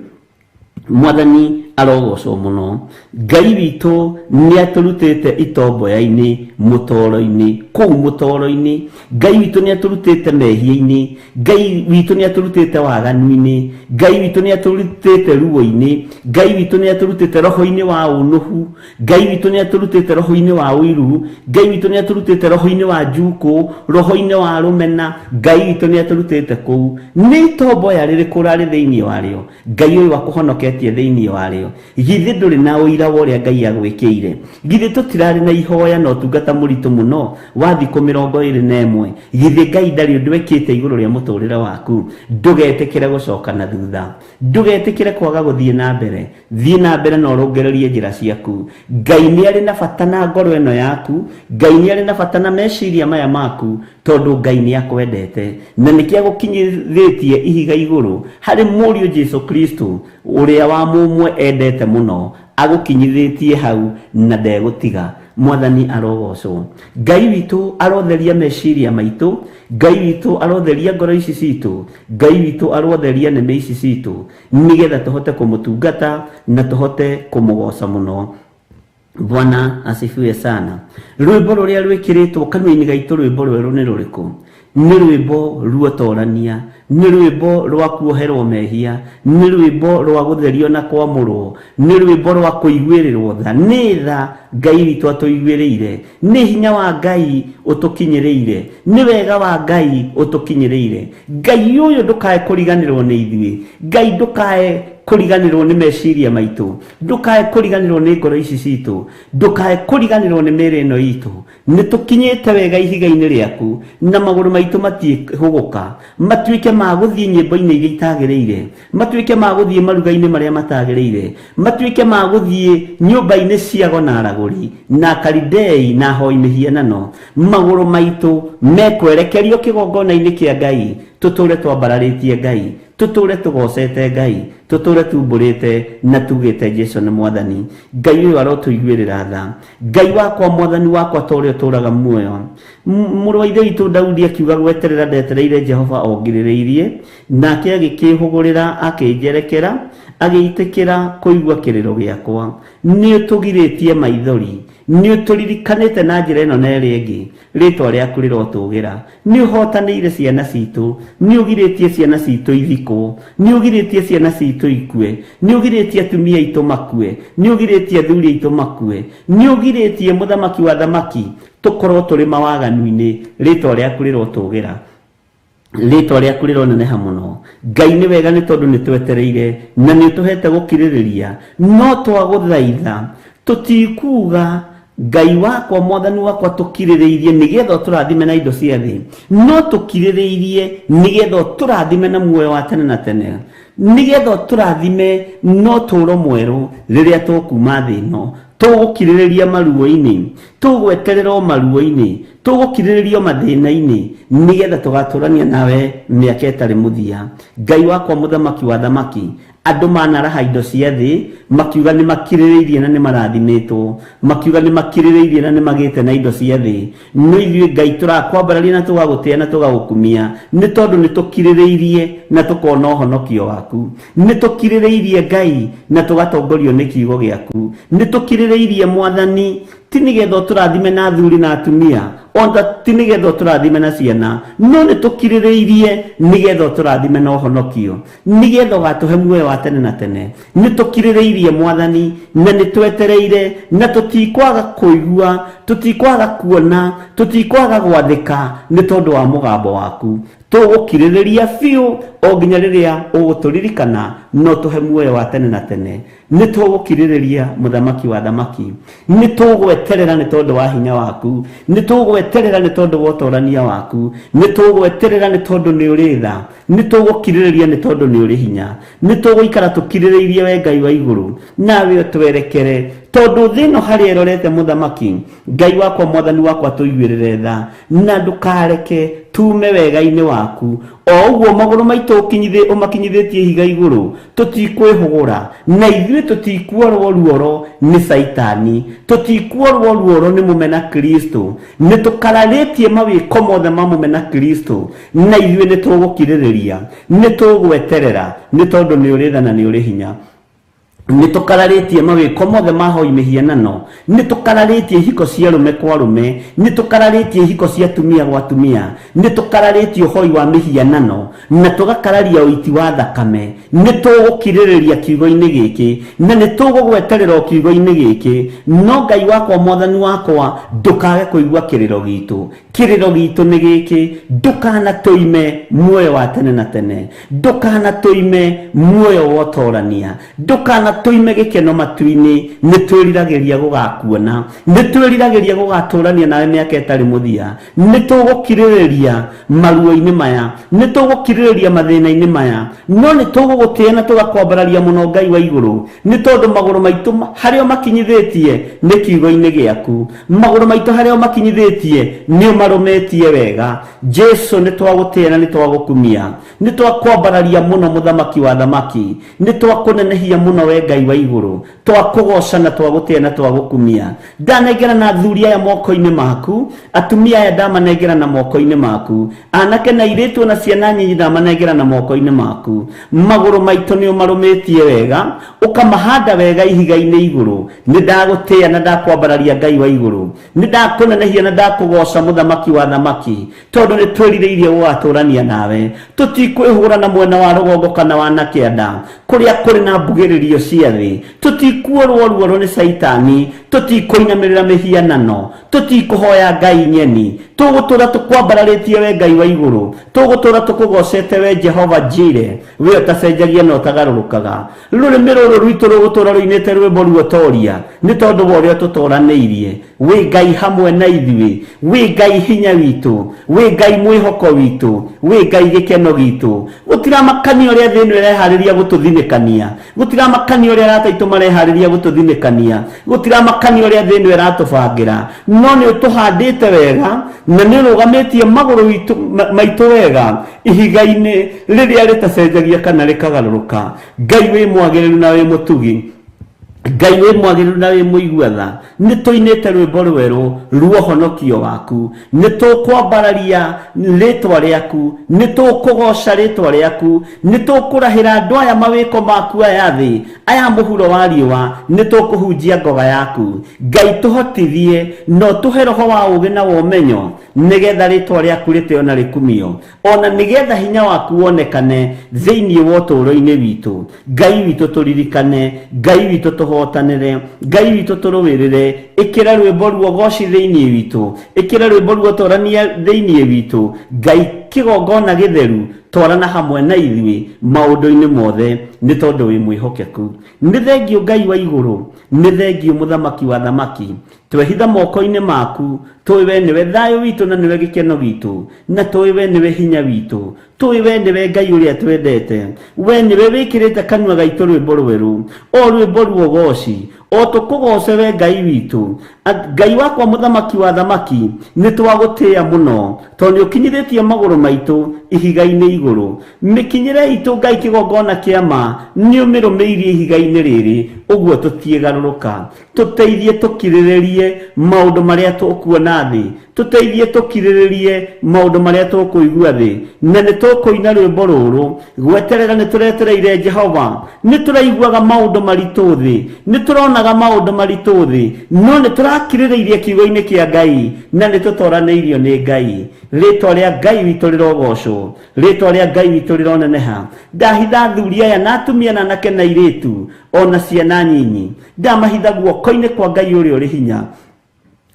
Mwathani arogocwo mũno. Ngai witũ nĩ atũrutĩte itomboya-inĩ, mũtoro-inĩ, kũu mũtoro-inĩ. Ngai witũ nĩ atũrutĩte mehia-inĩ. Ngai witũ nĩ atũrutĩte waganu-inĩ. Ngai witũ nĩ atũrutĩte ruo-inĩ. Ngai witũ nĩ atũrutĩte roho-inĩ wa ũnũhu. Ngai witũ nĩ atũrutĩte roho-inĩ wa ũiru. Ngai witũ nĩ atũrutĩte roho-inĩ wa njukũ, roho-inĩ wa rũmena. Ngai witũ nĩ atũrutĩte kũu. Nĩ itomboya rĩrĩkũ ũrarĩ thĩinĩ warĩo? Ngai ũyũ akũhonoketie thĩinĩ warĩo. Githĩ ndũrĩ na ũira wa ũrĩa Ngai agwĩkĩire? Githĩ tũtirarĩ na ihoya na ũtungata mũritũ mũno wa thikũ 21? Githĩ Ngai ndarĩ ũndũ ekĩte igũrũ rĩa mũtũrĩre waku? Ndũgetĩkĩre gũcoka na thutha. Ndũgetĩkĩre kwaga gũthiĩ na mbere. Thiĩ na mbere na ũrũngererie njĩra ciaku. Ngai nĩ arĩ na bata na ngoro ĩno yaku. Ngai nĩ arĩ na bata na meciria maya maku, tondũ Ngai nĩ akwendete. Na nĩkĩo agũkinyithĩtie ihiga igũrũ harĩ Mũriũ Jesu Kristo, ũrĩa wa mũmwe endete mũno. Agũkinyithĩtie hau na ndegũtiga. Mwathani arogocwo. Ngai witũ arotheria meciria maitũ, Ngai witũ arotheria ngoro ici citũ, Ngai witũ arotheria nĩmĩ ici citũ, nĩgetha tũhote kũmũtungata na tũhote kũmũgoca mũno. Bwana asifiwe sana. Rwĩmbo rũrĩa rwĩkĩrĩtwo kanua-inĩ gaitũ, rwĩmbo rwerũ nĩ rũrĩkũ? Nĩ rwĩmbo ruotorania, nĩ rwĩmbo rwa kuoherwo mehia, nĩ rwĩmbo rwa gũtherio na kwamũrwo, nĩ rwĩmbo rwa kũiguĩrĩrwo tha. Nĩ tha Ngai witũ atũiguĩrĩire, nĩ hinya wa Ngai ũtũkinyĩrĩire, nĩ wega wa Ngai ũtũkinyĩrĩire. Ngai ũyũ ndũkae kũriganĩrwo nĩ ithuĩ, Ngai ndũkae kũriganĩrwo nĩ meciria maitũ, ndũkae kũriganĩrwo nĩ ngoro ici citũ, ndũkae kũriganĩrwo nĩ mĩĩrĩ ĩno itũ. Nĩ tũkinyĩte wega ihiga-inĩ rĩaku, na magũrũ maitũ matiĩhũgũka, matuĩke ma gũthiĩ nyĩmbo-inĩ iria itagĩrĩire, matuĩke ma gũthiĩ maruga-inĩ marĩa matagĩrĩire, matuĩke ma gũthiĩ nyũmba-inĩ cia ago na aragũri, na Akalidei na ahoi mĩhianano. Magũrũ maitũ mekwerekerio kĩgongona-inĩ kĩa Ngai, tũtũũre twambararĩtie Ngai, tũtũũre tũgocete Ngai, tũtũũre tumbũrĩte na tugĩte Jesu nĩ Mwathani. Ngai ũyũ arotũiguĩrĩra tha. Ngai wakwa, Mwathani wakwa, ta ũrĩa ũtũũraga muoyo. Mũrũ wa Ithe witũ Daudi akiuga, gweterera ndetereire Jehova o ngirĩrĩirie, nake agĩkĩĩhũgũrĩra akĩnjerekera, agĩitĩkĩra kũigua kĩrĩro gĩakwa. Nĩ ũtũgirĩtie maithori, nĩ ũtũririkanĩte na njĩra ĩno na ĩrĩa ĩngĩ, rĩĩtwa rĩaku rĩrotũgĩra. Nĩ ũhotanĩire ciana citũ, nĩ ũgirĩtie ciana citũ ithikwo, nĩ ũgirĩtie ciana citũ ikue, nĩ ũgirĩtie atumia aitũ makue, nĩ ũgirĩtie athuri aitũ makue, nĩ ũgirĩtie mũthamaki wa thamaki tũkorwo tũrĩ mawaganu-inĩ, rĩĩtwa rĩaku rĩrotũgĩra. Rĩĩtwa rĩaku rĩroneneha mũno. Ngai nĩ wega nĩ tondũ nĩ twetereire na nĩ ũtũhete gũkirĩrĩria, no twagũthaitha tũtikuga Ngai wakwa, Mwathani wakwa, tũkirĩrĩirie nĩgetha ũtũrathime na indo cia thĩ, no tũkirĩrĩirie nĩgetha ũtũrathime na muoyo wa tene na tene, nĩgetha ũtũrathime na ũtũũro mwerũ rĩrĩa tũkuma thĩ ĩno. Tũgũkirĩrĩria maruo-inĩ, tũgweterera o maruo-inĩ, tũgũkirĩrĩria o mathĩna-inĩ, nĩgetha tũgatũrania nawe mĩaka ĩtarĩ mũthia. Ngai wakwa, Mũthamaki wa thamaki, andũ manaraha indo cia thĩ makiuga nĩ makirĩrĩirie na nĩ marathimĩtwo, makiuga nĩ makirĩrĩirie na nĩ magĩte na indo cia thĩ, no ithuĩ Ngai tũrakwambararia na tũgagũtĩa na tũgagũkumia nĩ tondũ nĩ tũkirĩrĩirie na tũkona ũhonokio waku. Nĩ tũkirĩrĩirie Ngai na tũgatongorio nĩ kiugo gĩaku. Nĩ tũkirĩrĩirie Mwathani, ti nĩgetha ũtũrathime na athuri na atumia, ona ti nĩgetha ũtũrathime na ciana, no nĩ tũkirĩrĩirie nĩgetha ũtũrathime na ũhonokio, nĩgetha ũgatũhe muoyo wa tene na tene. Nĩ tũkirĩrĩirie Mwathani na nĩ twetereire, na tũtikwaga kũigua, tũtikwaga kuona, tũtikwaga gwathĩka nĩ tondũ wa mũgambo waku. Tũgũkirĩrĩria biũ o nginya rĩrĩa ũgũtũririkana na ũtũhe muoyo wa tene na tene. Nĩ tũgũkirĩrĩria Mũthamaki wa thamaki. Nĩ tũgweterera nĩ tondũ wa hinya waku. Nĩ tũgweterera nĩ tondũ wa ũtorania waku. Nĩ tũgweterera nĩ tondũ nĩ ũrĩ tha. Nĩ tũgũkirĩrĩria nĩ tondũ nĩ ũrĩ hinya. Nĩ tũgũikara tũkirĩrĩirie we Ngai wa igũrũ, nawe ũtwerekere, tondũ thĩ ĩno harĩa ĩrorete Mũthamaki, Ngai wakwa, Mwathani wakwa, tũiguĩrĩre tha, na ndũkareke tuume wega-inĩ waku. O ũguo magũrũ maitũ ũmakinyithĩtie ihiga igũrũ, tũtikwĩhũgũra, na ithuĩ tũtikuorwo ruoro nĩ Caitani, tũtikuorwo ruoro nĩ mũmena Kristo. Nĩ tũkararĩtie mawĩko mothe ma mũmena Kristo, na ithuĩ nĩ tũgũkirĩrĩria, nĩ tũgweterera, nĩ tondũ nĩ ũrĩ tha na nĩ ũrĩ hinya. Nĩ tũkararĩtie mawĩko mothe ma hoi mĩhianano, nĩ tũkararĩtie ihiko cia arũme kwa arũme, nĩ tũkararĩtie ihiko cia atumia gwa atumia, nĩ tũkararĩtie ũhoi wa mĩhianano, na tũgakararia ũiti wa thakame. Nĩ tũgũkirĩrĩria kiugo-inĩ gĩkĩ, na nĩ tũgũgweterera o kiugo-inĩ gĩkĩ, no Ngai wakwa, Mwathani wakwa, ndũkage kũigua kĩrĩro gitũ. Kĩrĩro gitũ nĩ gĩkĩ, ndũkanatũime muoyo wa tene na tene, ndũkanatũime muoyo wa ũtorania, ndũkanatũime gĩkeno matu-inĩ. Nĩ twĩriragĩria gũgakuona, nĩ twĩriragĩria gũgatũrania nawe mĩaka ĩtarĩ mũthia. Nĩ tũgũkirĩrĩria maruo-inĩ maya, nĩ tũgũkirĩrĩria mathĩna-inĩ maya, no nĩ tũgũgũtĩa na tũgakwambararia mũno Ngai wa igũrũ, nĩ tondũ magũrũ maitũ harĩa ũmakinyithĩtie nĩ kiugo-inĩ gĩaku, magũrũ maitũ harĩa ũmakinyithĩtie nĩ ũmarũmĩtie wega. Jesu, nĩ twagũtĩa na nĩ twagũkumia, nĩ twakwambararia mũno Mũthamaki wa thamaki, nĩ twakũnenehia mũno we We Ngai wa igũrũ, twakũgoca na twagũtĩa na twagũkumia. Ndanengera na athuri aya moko-inĩ maku, atumia aya ndamanengera na moko-inĩ maku, anake na airĩtu na ciana nyinyi ndamanengera na moko-inĩ maku. Magũrũ maitũ nĩ ũmarũmĩtie wega, ũkamahanda wega ihiga-inĩ igũrũ. Nĩ ndagũtĩa na ndakwambararia, Ngai wa igũrũ. Nĩ ndakũnenehia na ndakũgoca, Mũthamaki wa thamaki, tondũ nĩ twĩrirĩirie gũgatũrania nawe. Tũtikwĩhũra na mwena wa rũgongo kana wa na kĩanda kũrĩa kũrĩ na mbugĩrĩrio cia thĩ. Tũtikuorwo ruoro nĩ Caitani, tũtikũinamĩrĩra mĩhianano, tũtikũhoya ngai nyeni. Tũgũtũra tũkwambararĩtie we Ngai wa igũrũ, tũgũtũra tũkũgocete we Jehova Jire, we ũtacenjagia na ũtagarũrũkaga. Rũrĩmĩ rũrũ rwitũ rũgũtũra rũinĩte rwĩmbo ruotoria nĩ tondũ wa ũrĩa tũtoranĩirie. Wĩ Ngai hamwe na ithuĩ, wĩ Ngai hinya witũ, wĩ Ngai mwĩhoko witũ, wĩ Ngai gĩkeno gitũ. Gũtiramakania ũrĩa thĩ ĩno ĩreharĩria gũtũthinĩkania, gũtiramakania ũrĩa arata aitũ mareharĩria gũtũthinĩkania, gũtiramakania ũrĩa thĩ ĩno ĩratũbangĩra, no nĩ ũtũhandĩte wega na nĩ ũrũgamĩtie magũrũ maitũ wega ihiga-inĩ rĩrĩa rĩtacenjagia kana rĩkagarũrũka. Ngai wĩ mwagĩrĩru na wĩ mũtugi, Ngai wĩ mwagĩrĩru na wĩ mũigua tha, nĩ tũinĩte rwĩmbo rwerũ ruo honokio waku. Nĩ tũkwambararia rĩtwa rĩaku, nĩ tũkũgoca rĩtwa rĩaku, nĩ tũkũrahĩra andũ aya mawĩko maku, aya thĩ aya mũhuro wa riũa, nĩ tũkũhunjia ngoga yaku. Ngai, tũhotithie na ũtũhe roho wa ũũgĩ na wa ũmenyo, nĩgetha rĩtwa rĩaku rĩtĩo na rĩkumio, ona nĩgetha hinya waku wonekane thĩinĩ wa ũtũũro-inĩ witũ. Ngai witũ, tũririkane. Ngai witũ, tũhotanĩre. Ngai witũ, tũrũĩrĩre. Ĩkĩra rwĩmbo ruogoci thĩinĩ witũ, ĩkĩra rwĩmbo ruotorania thĩinĩ witũ. Ngai kĩgongona gĩtheru, twarana hamwe na ithuĩ maũndũ-inĩ mothe, nĩ tondũ wĩ mwĩhokeku. Nĩ thengiũ, Ngai wa igũrũ. Nĩ thengiũ, Mũthamaki wa thamaki. Twehitha moko-inĩ maku. Tũĩ we nĩwe thayũ witũ na nĩwe gĩkeno gitũ, na tũĩ we nĩwe hinya witũ. Tũĩ we nĩwe Ngai ũrĩa twendete. We nĩwe wĩkĩrĩte kanua gaitũ rwĩmbo rwerũ, o rwĩmbo ruogoci, o tũkũgoce we Ngai witũ. Ngai wakwa, Mũthamaki wa thamaki, nĩ twagũtĩĩa mũno, tondũ nĩ ũkinyithĩtie magũrũ maitũ ihiga-inĩ igũrũ. Mĩkinyĩre itũ, Ngai kĩgongona kĩa ma, nĩ ũmĩrũmĩirie ihiga-inĩ rĩrĩ, ũguo tũtiĩgarũrũka. Tũteithie tũkirĩrĩrie maũndũ marĩa tũkuona thĩ, tũteithie tũkirĩrĩrie maũndũ marĩa tũkũigua thĩ, na nĩ tũkũina rwĩmbo rũrũ: gweterera nĩ tũretereire Jehova. Nĩ tũraiguaga maũndũ maritũ thĩ, nĩ tũronaga maũndũ maritũ thĩ, no nĩ tũrakirĩrĩirie kiugo-inĩ kĩa Ngai na nĩ tũtoranĩirio nĩ Ngai. Rĩtwa rĩa Ngai witũ rĩrogocwo, rĩtwa rĩa Ngai witũ rĩroneneha. Ndahitha athuri aya na atumia na anake na airĩtu ona ciana nyinyi, ndamahitha guoko-inĩ kwa Ngai ũrĩa ũrĩ hinya.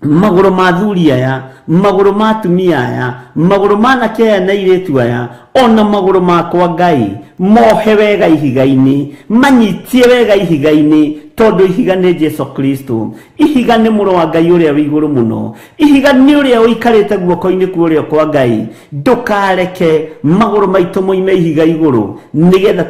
Magũrũ ma athuri aya, magũrũ ma atumia aya, magũrũ ma anake aya na airĩtu aya, ona magũrũ makwa, Ngai, mohe wega ihiga-inĩ, manyitie wega ihiga-inĩ, tondũ ihiga nĩ Jesu Kristo. Ihiga nĩ Mũrũ wa Ngai ũrĩa wĩ igũrũ mũno. Ihiga nĩ ũrĩa ũikarĩte guoko-inĩ kwa ũrĩo kwa Ngai. Ndũkareke magũrũ maitũ moime ihiga igũrũ, nĩgetha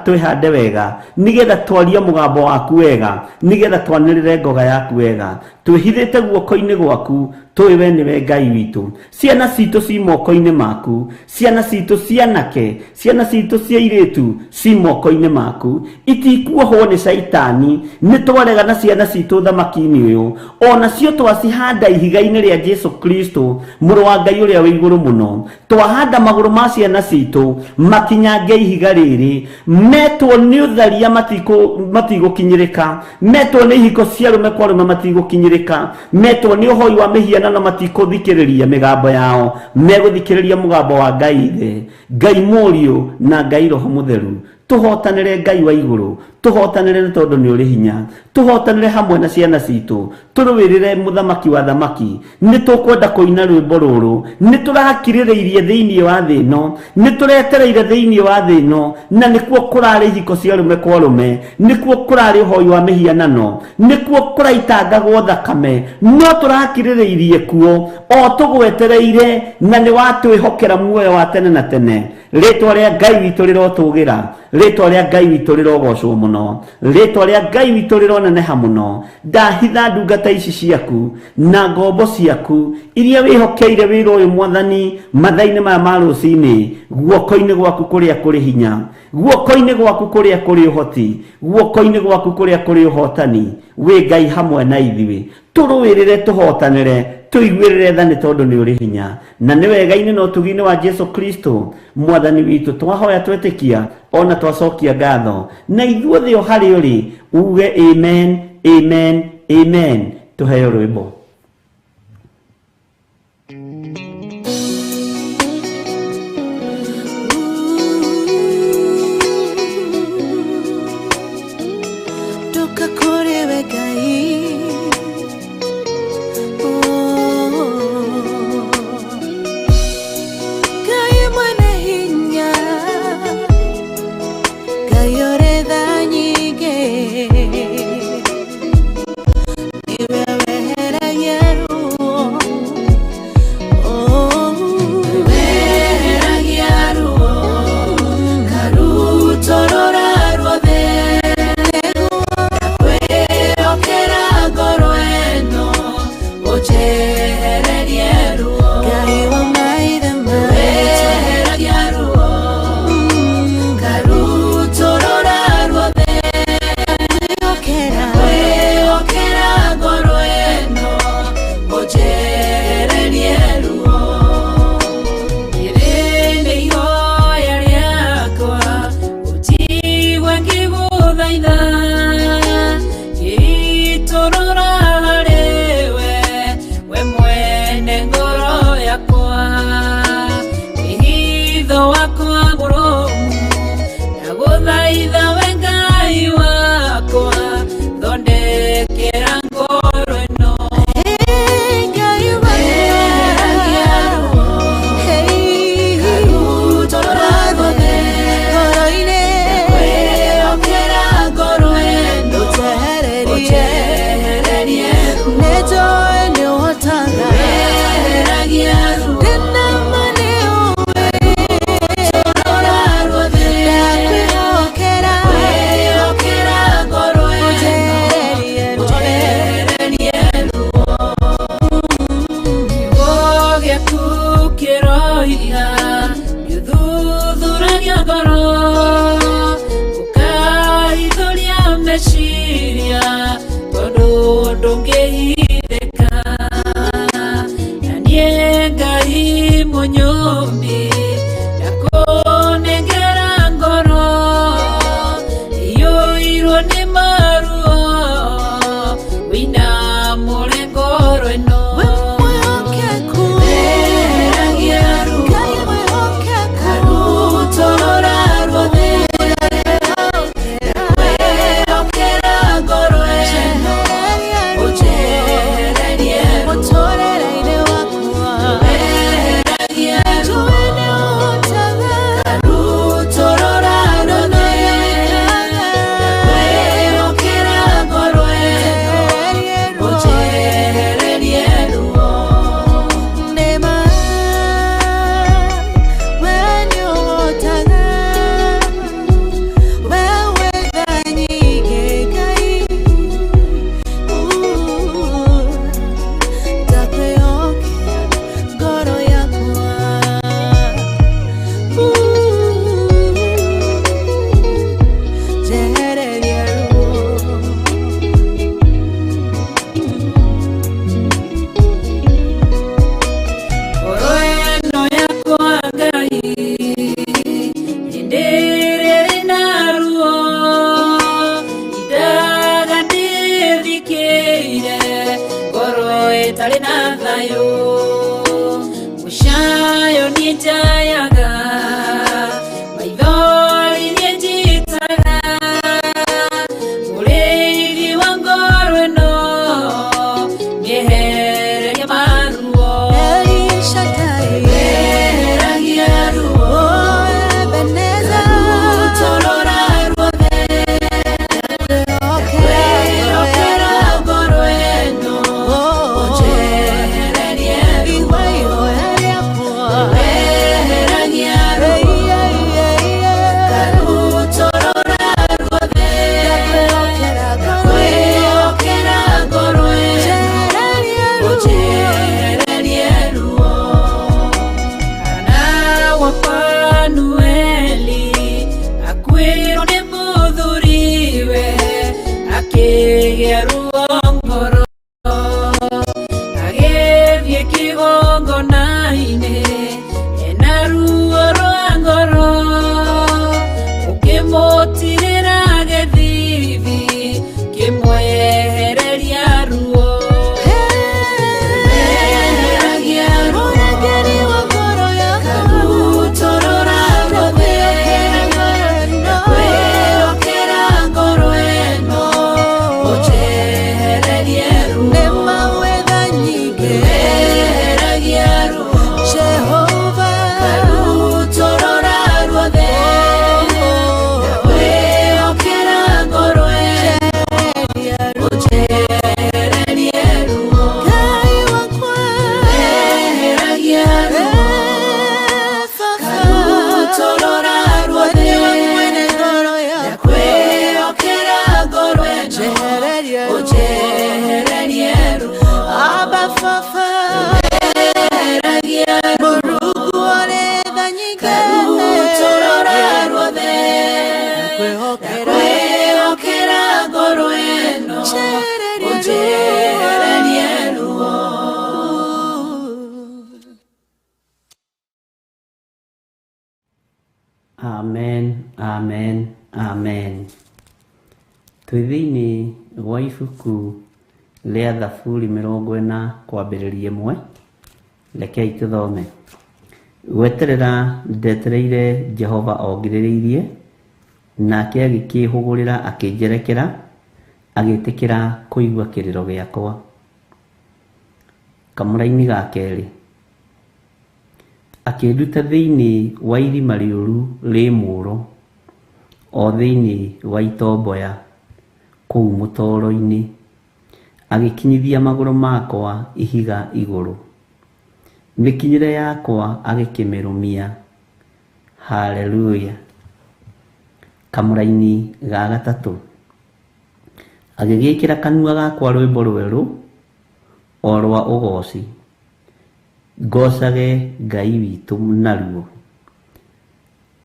twĩhande wega, nĩgetha twarie mũgambo waku wega, nĩgetha twanĩrĩre ngoga yaku wega. Twĩhithĩte guoko-inĩ gwaku, tũĩ we nĩwe Ngai witũ. Ciana citũ ci moko-inĩ maku, ciana citũ cianake, ciana citũ cia irĩtu ci moko-inĩ maku, itikuohwo nĩ Caitani. Nĩ twarega na ciana citũ thamaki-inĩ ũyũ, onacio twacihanda ihiga-inĩ rĩa Jesu Kristo, Mũrũ wa Ngai ũrĩa wĩ igũrũ mũno. Twahanda magũrũ ma ciana citũ makinyange ihiga rĩrĩ. Metwo nĩ ũtharia matigũkinyĩrĩka, metwo nĩ ihiko cia arũme kwa arũme matigũkinyĩrĩka, metwo nĩ ũhoi wa mĩhianano matikũthikĩrĩria mĩgambo yao, megũthikĩrĩria mũgambo wa Ngai Ithe, Ngai Mũriũ na Ngai Roho Mũtheru. Tũhotanĩre, Ngai wa igũrũ, tũhotanĩre, nĩ tondũ nĩ ũrĩ hinya. Tũhotanĩre hamwe na ciana citũ, tũrũĩrĩre, Mũthamaki wa thamaki. Nĩ tũkwenda kũina rwĩmbo rũrũ. Nĩ tũrakirĩrĩirie thĩinĩ wa thĩ ĩno, nĩ tũretereire thĩinĩ wa thĩ ĩno, na nĩkuo kũrarĩ ihiko cia arũme kwa arũme, nĩkuo kũrarĩ ũhoi wa mĩhianano, nĩkuo kũraitangagwo thakame, no tũrakirĩrĩirie kuo o tũgwetereire, na nĩ watwĩhokera muoyo wa tene na tene. Rĩtwa rĩa Ngai witũ rĩrotũgĩra, rĩtwa rĩa Ngai witũ rĩrogocwo mũno, rĩtwa rĩa Ngai witũ rĩroneneha mũno. Ndahitha ndungata ici ciaku na ngombo ciaku iria wĩhokeire wĩra ũyũ Mwathani mathaa-inĩ maya ma rũcinĩ, guoko-inĩ gwaku kũrĩa kũrĩ hinya, guoko-inĩ gwaku kũrĩa kũrĩ ũhoti, guoko-inĩ gwaku kũrĩa kũrĩ ũhotani. Wĩ Ngai hamwe na ithuĩ, tũrũĩrĩre, tũhotanĩre, tũiguĩrĩre tha nĩ tondũ nĩ ũrĩ hinya. Na nĩ wega-inĩ na ũtugi-inĩ wa Jesu Kristo Mwathani witũ twahoya twetĩkia ona twacokia ngatho, na ithuothe o harĩ ũrĩ uge amen, amen, amen. Tũheo rwĩmbo. Ndoka kũrĩ we Ngai. Oh. Ngai mwene hinya, Ngai ũrĩ tha nyingĩ, nĩwe weheragia ruo. Oh. Weheragia ruo, karutorora ruothe, kwĩhokera ngoro ĩno, ũnjehererie ruo. Ngai wa maithe maitũ. Weheragia ruo, karutorora ruothe, Kwĩhokera. kwĩhokera ngoro ĩno, ũnjehererie ruo. Rĩrĩ nĩ ihoya rĩakwa, ũnjigue ngĩgũthaitha, ngĩitũrũra harĩ we, we mwene ngoro yakwa. Wĩhitho wakwa mũrũmu, ndagũthaitha we Ngai wakwa, thondekera ngoro ĩno. Hey, Ngai wa Weheragia ruo, Hey, karutorora ruothe, ngoro-inĩ. kwĩhokera ngoro ĩno, Ũnjehererie. ũnjehererie ruo. Nĩnjũĩ nĩũhotaga. Weheragia ruo, Ndĩna ma nĩũĩ. rora ruothe, Ndakwĩhokera. kwĩhokera ngoro ĩno, Ũnjehererie ruo. ũnjehererie ruo. Kiugo gĩaku kĩroiga, gĩthuthuragia ngoro, ũkahithũria meciria, tondũ ndũngĩhithĩka. Na niĩ Ngai mũnyũmbi, ndakũnengera ngoro, iyũirwo nĩ maruo, wĩinamũre ngoro ĩno. Wĩ mwĩhokeku. Weheragia ruo, Ngai mwĩhokeku. karutorora ruothe, kwĩhokera ngoro ĩno, Njehereria ruo. ũnjehererie ruo. Mũtũũrĩre-inĩ wakwa. Weheragia ruo, Njũĩ nĩũhotaga. karutorora ruothe, kwĩhokera ngoro ĩno, Njehererie ruo. ũnjehererie ruo. Nĩma, we nĩũhotaga. We wĩ tha nyingĩ, Ngai. Ndakwĩhokera ngoro yakwa. Njehereria ruo. Ngoro ĩno yakwa Ngai, hĩndĩ ĩrĩa ĩrĩ na ruo, indaga ndĩthikĩire, ngoro ĩtarĩ na thayũ. Mũcayo niĩ njayaga, maithori niĩ njitaga, mũrĩithi wa ngoro ĩno, nyehereria maruo. El Shaddai. Weheragia ruo, Oh, Ebenezer. karutorora ruothe, kwĩhokera ngoro ĩno, Oh, ũnjehererie ruo. Igua ihoya rĩakwa. Weheragia Amen, amen, amen. Twĩ thĩinĩ wa ibuku rĩa Thaburi 40 kwambĩrĩria 1. Rekei tũthome. Gweterera ndetereire Jehova ongirĩrĩirie, nake agĩkĩĩhũgũrĩra akĩnjerekera, agĩĩtĩkĩra kũigua kĩrĩro gĩakwa. Kamũraini ga kerĩ. Akĩnduta thĩinĩ wa irima rĩũru rĩ mũũro, o thĩinĩ wa itomboya kũu mũtoro-inĩ, agĩkinyithia magũrũ makwa ihiga igũrũ. Mĩkinyĩre yakwa agĩkĩmĩrũmia. Haleluya. Kamũraini ga gatatũ. Agĩgĩĩkĩra kanua gakwa rwĩmbo rwerũ, o rwa ũgooci, ngocage Ngai witũ naruo.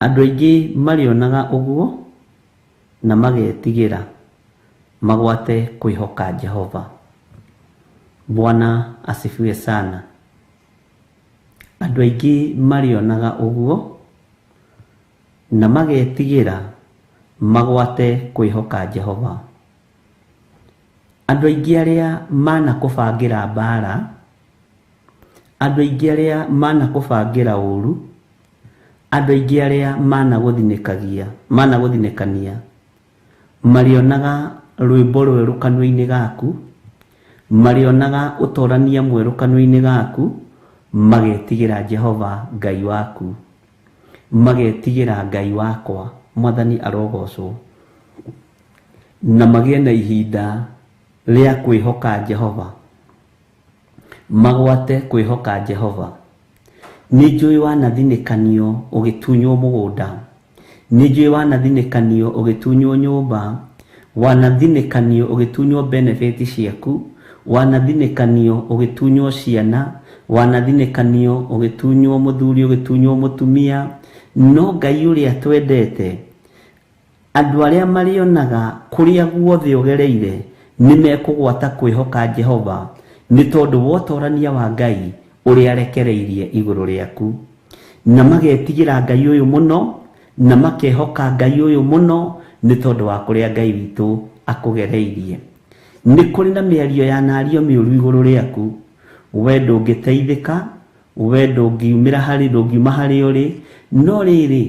Andũ aingĩ marĩonaga ũguo na magetigĩra, magwate kwĩhoka Jehova. Bwana asifiwe sana. Andũ aingĩ marĩonaga ũguo na magetigĩra, magwate kwĩhoka Jehova. Andũ aingĩ arĩa manakũbangĩra mbara, andũ aingĩ arĩa manakũbangĩra ũru, andũ aingĩ arĩa managũthinĩkagia, managũthinĩkania, marĩonaga rwĩmbo rwerũ kanua-inĩ gaku, marĩonaga ũtorania mwerũ kanua-inĩ gaku, magetigĩra Jehova Ngai waku, magetigĩra Ngai wakwa. Mwathani arogocwo. Na magĩe na ihinda rĩa kwĩhoka Jehova, magwate kwĩhoka Jehova. Nĩ njũĩ wanathinĩkanio ũgĩtunywo mũgũnda, nĩ njũĩ wanathinĩkanio ũgĩtunywo nyũmba, wanathinĩkanio ũgĩtunywo benefit ciaku, wanathinĩkanio ũgĩtunywo ciana, wanathinĩkanio ũgĩtunywo mũthuri, ũgĩtunywo mũtumia. No Ngai ũrĩa twendete, andũ arĩa marĩonaga kũrĩa guothe ũgereire nĩ mekũgwata kwĩhoka Jehova, nĩ tondũ wa ũtorania wa Ngai ũrĩa arekereirie igũrũ rĩaku. Na magetigĩra Ngai ũyũ mũno, na makehoka Ngai ũyũ mũno, nĩ tondũ wa kũrĩa Ngai witũ akũgereirie. Nĩ kũrĩ na mĩario ya nario mĩũru igũrũ rĩaku, we ndũngĩteithĩka, we ndũngiumĩra harĩ, ndũngiuma harĩ ũrĩ. No rĩrĩ,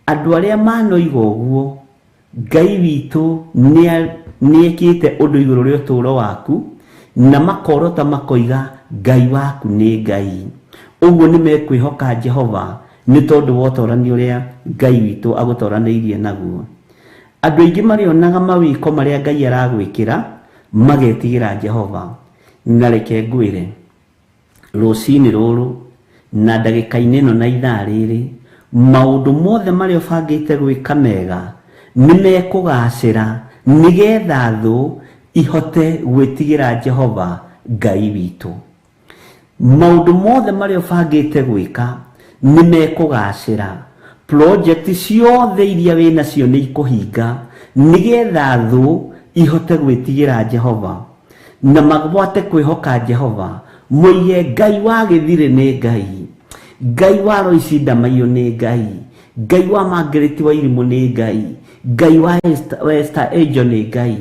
andũ arĩa manoiga ũguo, Ngai witũ nĩekĩte ũndũ igũrũ rĩa ũtũũro waku, na makorota makoiga Ngai waku nĩ Ngai. Ũguo nĩ mekwĩhoka Jehova nĩ tondũ wa ũtorani ũrĩa Ngai witũ agũtoranĩirie naguo. Andũ aingĩ marĩonaga mawĩko marĩa Ngai aragwĩkĩra, magetigĩra Jehova. Na reke ngwĩre, rũcinĩ rũrũ na ndagĩka-inĩ ĩno na ithaa rĩrĩ, maũndũ mothe marĩa ũbangĩte gwĩka mega nĩ mekũgacĩra, nĩgetha thũ ihote gwĩtigĩra Jehova Ngai witũ. Maũndũ mothe marĩa ũbangĩte gwĩka nĩ mekũgacĩra. Project ciothe iria wĩnacio nĩ ikũhinga, nĩgetha thũ ihote gwĩtigĩra Jehova na magwate kwĩhoka Jehova. Moige Ngai wa gĩthirĩ nĩ Ngai, Ngai wa Royce Ndamaiyũ nĩ Ngai, Ngai wa Margaret Wairimũ nĩ Ngai, Ngai wa Esther Angel nĩ Ngai,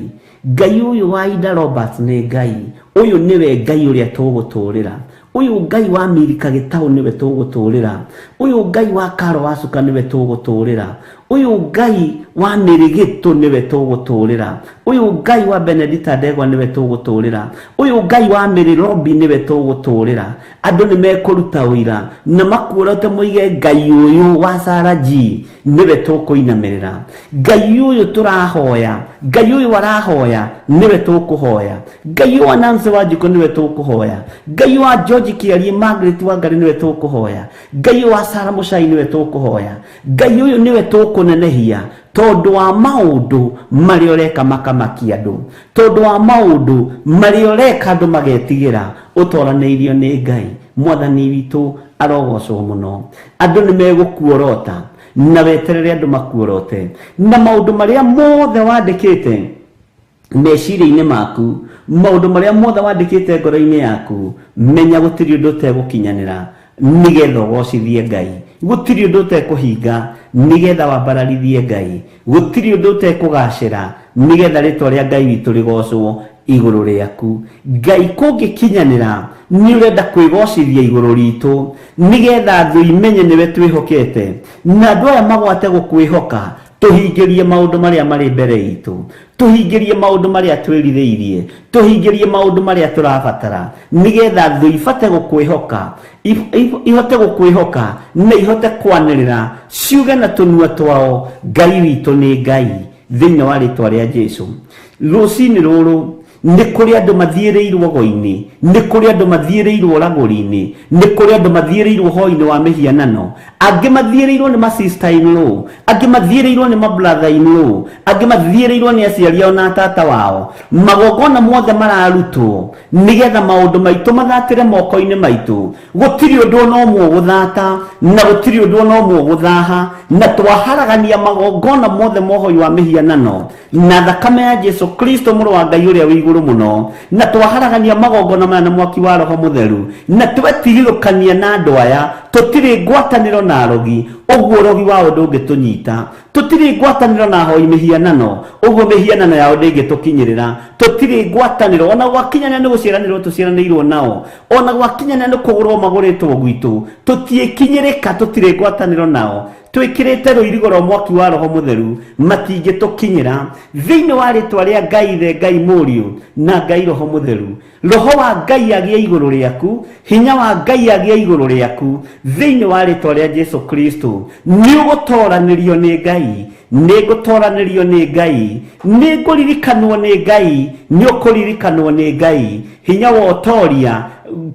Ngai ũyũ wa Ida Roberts nĩ Ngai. Ũyũ nĩwe Ngai ũrĩa tũgũtũrĩra. Ũyũ Ngai wa Milika Gĩtaũ nĩwe tũgũtũrĩra. Ũyũ Ngai wa Karo wa Cuka nĩwe tũgũtũrĩra. Ũyũ Ngai wa Mĩrĩgĩtũ nĩwe tũgũtũrĩra. Ũyũ Ngai wa Benedita Ndegwa nĩwe tũgũtũrĩra. Ũyũ Ngai wa Mary Robi nĩwe tũgũtũrĩra. Andũ nĩ mekũruta ũira na makuorote moige Ngai ũyũ wa Sarah G nĩwe tũkũinamĩrĩra. Ngai ũyũ tũrahoya, Ngai ũyũ arahoya nĩwe tũkũhoya. Ngai ũyũ wa Nancy Wanjikũ nĩwe tũkũhoya. Ngai ũyũ wa George Kĩarie Margaret Wangari nĩwe tũkũhoya. Ngai ũyũ wa Sarah Mũcai nĩwe tũkũhoya. Ngai ũyũ nĩwe tũkũnenehia, tondũ wa maũndũ marĩa ũreka makamakia andũ, tondũ wa maũndũ marĩa ũreka andũ magetigĩra. Ũtoranĩirio nĩ Ngai. Mwathani witũ arogocwo mũno. Andũ nĩ megũkuorota na weterere andũ makuorote, na maũndũ marĩa mothe wandĩkĩte meciria-inĩ maku, maũndũ marĩa mothe wandĩkĩte ngoro-inĩ yaku, menya gũtirĩ ũndũ ũtegũkinyanĩra. Nĩgetha ũgocithie Ngai. Gũtirĩ ũndũ ũtekũhinga nĩgetha wambararithie Ngai. Gũtirĩ ũndũ ũtekũgacĩra nĩgetha rĩtwa rĩa Ngai witũ rĩgocwo igũrũ rĩaku. Ngai kũngĩkinyanĩra nĩ ũrenda kwĩgocithia igũrũ ritũ nĩgetha thũ imenye nĩwe twĩhokete na andũ aya magwate gũkwĩhoka. Tũhingĩrie maũndũ marĩa marĩ mbere itũ, tũhingĩrie maũndũ marĩa twĩrirĩirie, tũhingĩrie maũndũ marĩa tũrabatara, nĩgetha thũ ibate gũkwĩhoka, ihote gũkwĩhoka na ihote kwanĩrĩra ciuge na tũnua twao, Ngai witũ nĩ Ngai, thĩinĩ wa rĩtwa rĩa Jesu. Rũcinĩ rũrũ nĩ kũrĩ andũ mathiĩrĩirwo go-inĩ, nĩ kũrĩ andũ mathiĩrĩirwo ragũri-inĩ, nĩ kũrĩ andũ mathiĩrĩirwo hoi-inĩ wa mĩhianano, angĩ mathiĩrĩirwo nĩ ma sister in law, angĩ mathiĩrĩirwo nĩ ma brother in law, angĩ mathiĩrĩirwo nĩ aciari ao na tata wao. Magongona mothe mararutwo nĩgetha maũndũ maitũ mathatĩre moko-inĩ maitũ. Gũtirĩ ũndũ ona ũmwe ũgũthata na gũtirĩ ũndũ ona ũmwe ũgũthaha, na twaharagania magongona mothe mohoi wa mĩhianano na thakame ya Jesu Kristo mũrũ wa Ngai ũrĩa wĩ igũrũ mũno, na twaharagania magongona maya na mwaki wa Roho Mũtheru, na twetigithũkania na andũ aya. Tũtirĩ ngwatanĩro na arogi, ũguo ũrogi wao ndũngĩtũnyita. Tũtirĩ ngwatanĩro na ahoi mĩhianano, ũguo mĩhianano yao ndĩngĩtũkinyĩrĩra. Tũtirĩ ngwatanĩro ona gwakinyanĩra nĩ gũciaranĩrwo tũciaranĩirwo nao, ona gwakinyanĩra nĩ kũgũrwo magũrĩtwo gwitũ, tũtiĩkinyĩrĩka, tũtirĩ ngwatanĩro nao. Twĩkĩrĩte rũirigo rwa mwaki wa Roho Mũtheru, matingĩtũkinyĩra. Thĩinĩ wa rĩtwa rĩa Ngai Ithe, Ngai Mũriũ na Ngai Roho Mũtheru, Roho wa Ngai agĩe igũrũ rĩaku, hinya wa Ngai agĩe igũrũ rĩaku, thĩinĩ wa rĩtwa rĩa Jesu Kristo. Nĩ ũgũtoranĩrio nĩ Ngai, nĩ ngũtoranĩrio nĩ Ngai, nĩ ngũririkanwo nĩ Ngai, nĩ ũkũririkanwo nĩ Ngai. Hinya wa ũtoria,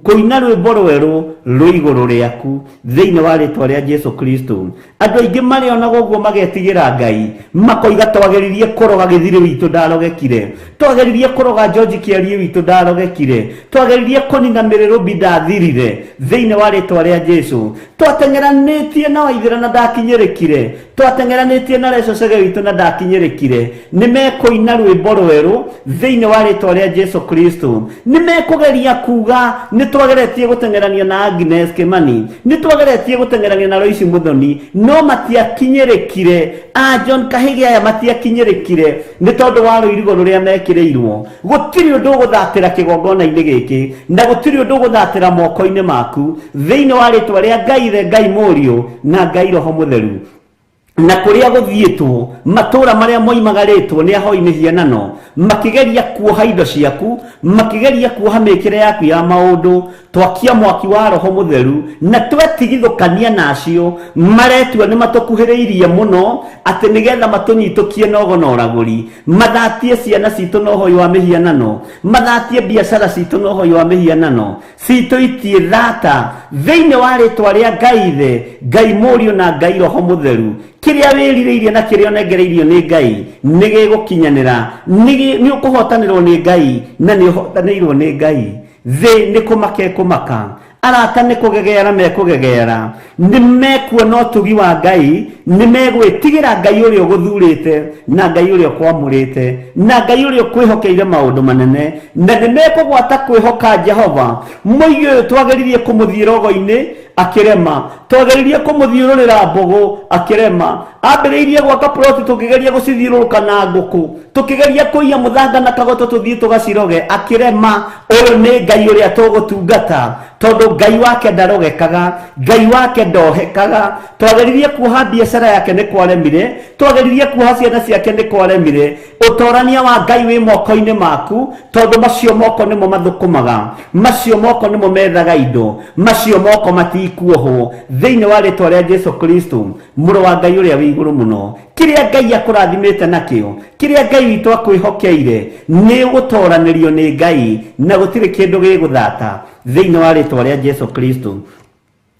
kũina rwĩmbo rwerũ rwĩ igũrũ rĩaku, thĩinĩ wa rĩtwa rĩa Jesu Kristo. Andũ aingĩ marĩonaga ũguo magetigĩra Ngai, makoiga twageririe kũroga gĩthirĩ witũ ndarogekire, twageririe kũroga George Kĩariĩ witũ ndarogekire, twageririe kũnina mĩrĩrũmbi ndathirire, thĩinĩ wa rĩtwa rĩa Jesu. Twateng'eranĩtie na Waithĩra na ndakinyĩrĩkire, twateng'eranĩtie na Reco Chege witũ na ndakinyĩrĩkire. Nĩ mekũina rwĩmbo rwerũ thĩinĩ wa rĩtwa rĩa Jesu Kristo. Nĩ mekũgeria kuga nĩ twageretie gũteng'erania na Agnes Kimani, nĩ twageretie gũteng'erania na Loice Muthoni, no matiakinyĩrĩkire. A John Kahĩgĩ aya matiakinyĩrĩkire nĩ tondũ wa rũirigo rũrĩa mekĩrĩirwo. Gũtirĩ ũndũ ũgũthatĩra kĩgongona-inĩ gĩkĩ, na gũtirĩ ũndũ ũgũthatĩra moko-inĩ maku, thĩinĩ wa rĩtwa rĩa Ngai Ithe, Ngai Mũriũ na Ngai Roho Mũtheru. Na kũrĩa gũthiĩtwo, matũũra marĩa moimagarĩtwo nĩ ahoi mĩhianano, makĩgeria kuoha indo ciaku, makĩgeria kuoha mĩkĩre yaku ya maũndũ, twakia mwaki wa Roho Mũtheru na twetigithũkania nacio, maretua nĩ matũkuhĩrĩirie mũno atĩ nĩgetha matũnyitũkie na ũgo na ũragũri, mathatie ciana citũ na ũhoi wa mĩhianano, mathatie biacara citũ na ũhoi wa mĩhianano. Citũ itiĩ thata thĩinĩ wa rĩtwa rĩa Ngai Ithe, Ngai Mũriũ na Ngai Roho Mũtheru. Kĩrĩa wĩrirĩirie na kĩrĩa ũnengereirio nĩ Ngai nĩ gĩgũkinyanĩra, nĩ ũkũhotanĩrwo nĩ Ngai na nĩ ũhotanĩirwo nĩ Ngai. Thĩ nĩ kũmaka ĩkũmaka, arata nĩ kũgegeara mekũgegeara, nĩ mekuona ũtugi wa Ngai, nĩ megwĩtigĩra Ngai ũrĩa ũgũthurĩte na Ngai ũrĩa ũkwamũrĩte na Ngai ũrĩa ũkwĩhokeire maũndũ manene, na nĩ mekũgwata kwĩhoka Jehova. Mũigi ũyũ twageririe kũmũthiĩ rogo-inĩ akĩrema, twageririe kũmũthiũrũrĩra mbũgũ akĩrema, ambĩrĩirie gwaka ploti tũkĩgeria gũcithiũrũrũka na ngũkũ, tũkĩgeria kũiya mũthanga na kagoto tũthiĩ tũgaciroge akĩrema. Ũyũ nĩ Ngai ũrĩa tũgũtungata, tondũ Ngai wake ndarogekaga, Ngai wake ndohekaga. Twageririe kuoha biacara yake nĩ kwaremire, twageririe kuoha ciana ciake nĩ kwaremire. Ũtorania wa Ngai wĩ moko-inĩ maku, tondũ macio moko nĩmo mathũkũmaga, macio moko nĩmo methaga indo, macio moko matikuohwo, thĩinĩ wa rĩtwa rĩa Jesu Kristo, mũrũ wa Ngai ũrĩa wĩ igũrũ mũno. Kĩrĩa Ngai akũrathimĩte nakĩo, kĩrĩa Ngai witũ akwĩhokeire, nĩ ũgũtoranĩrio nĩ Ngai, na gũtirĩ kĩndũ gĩgũthata, thĩinĩ wa rĩtwa rĩa Jesu Kristo.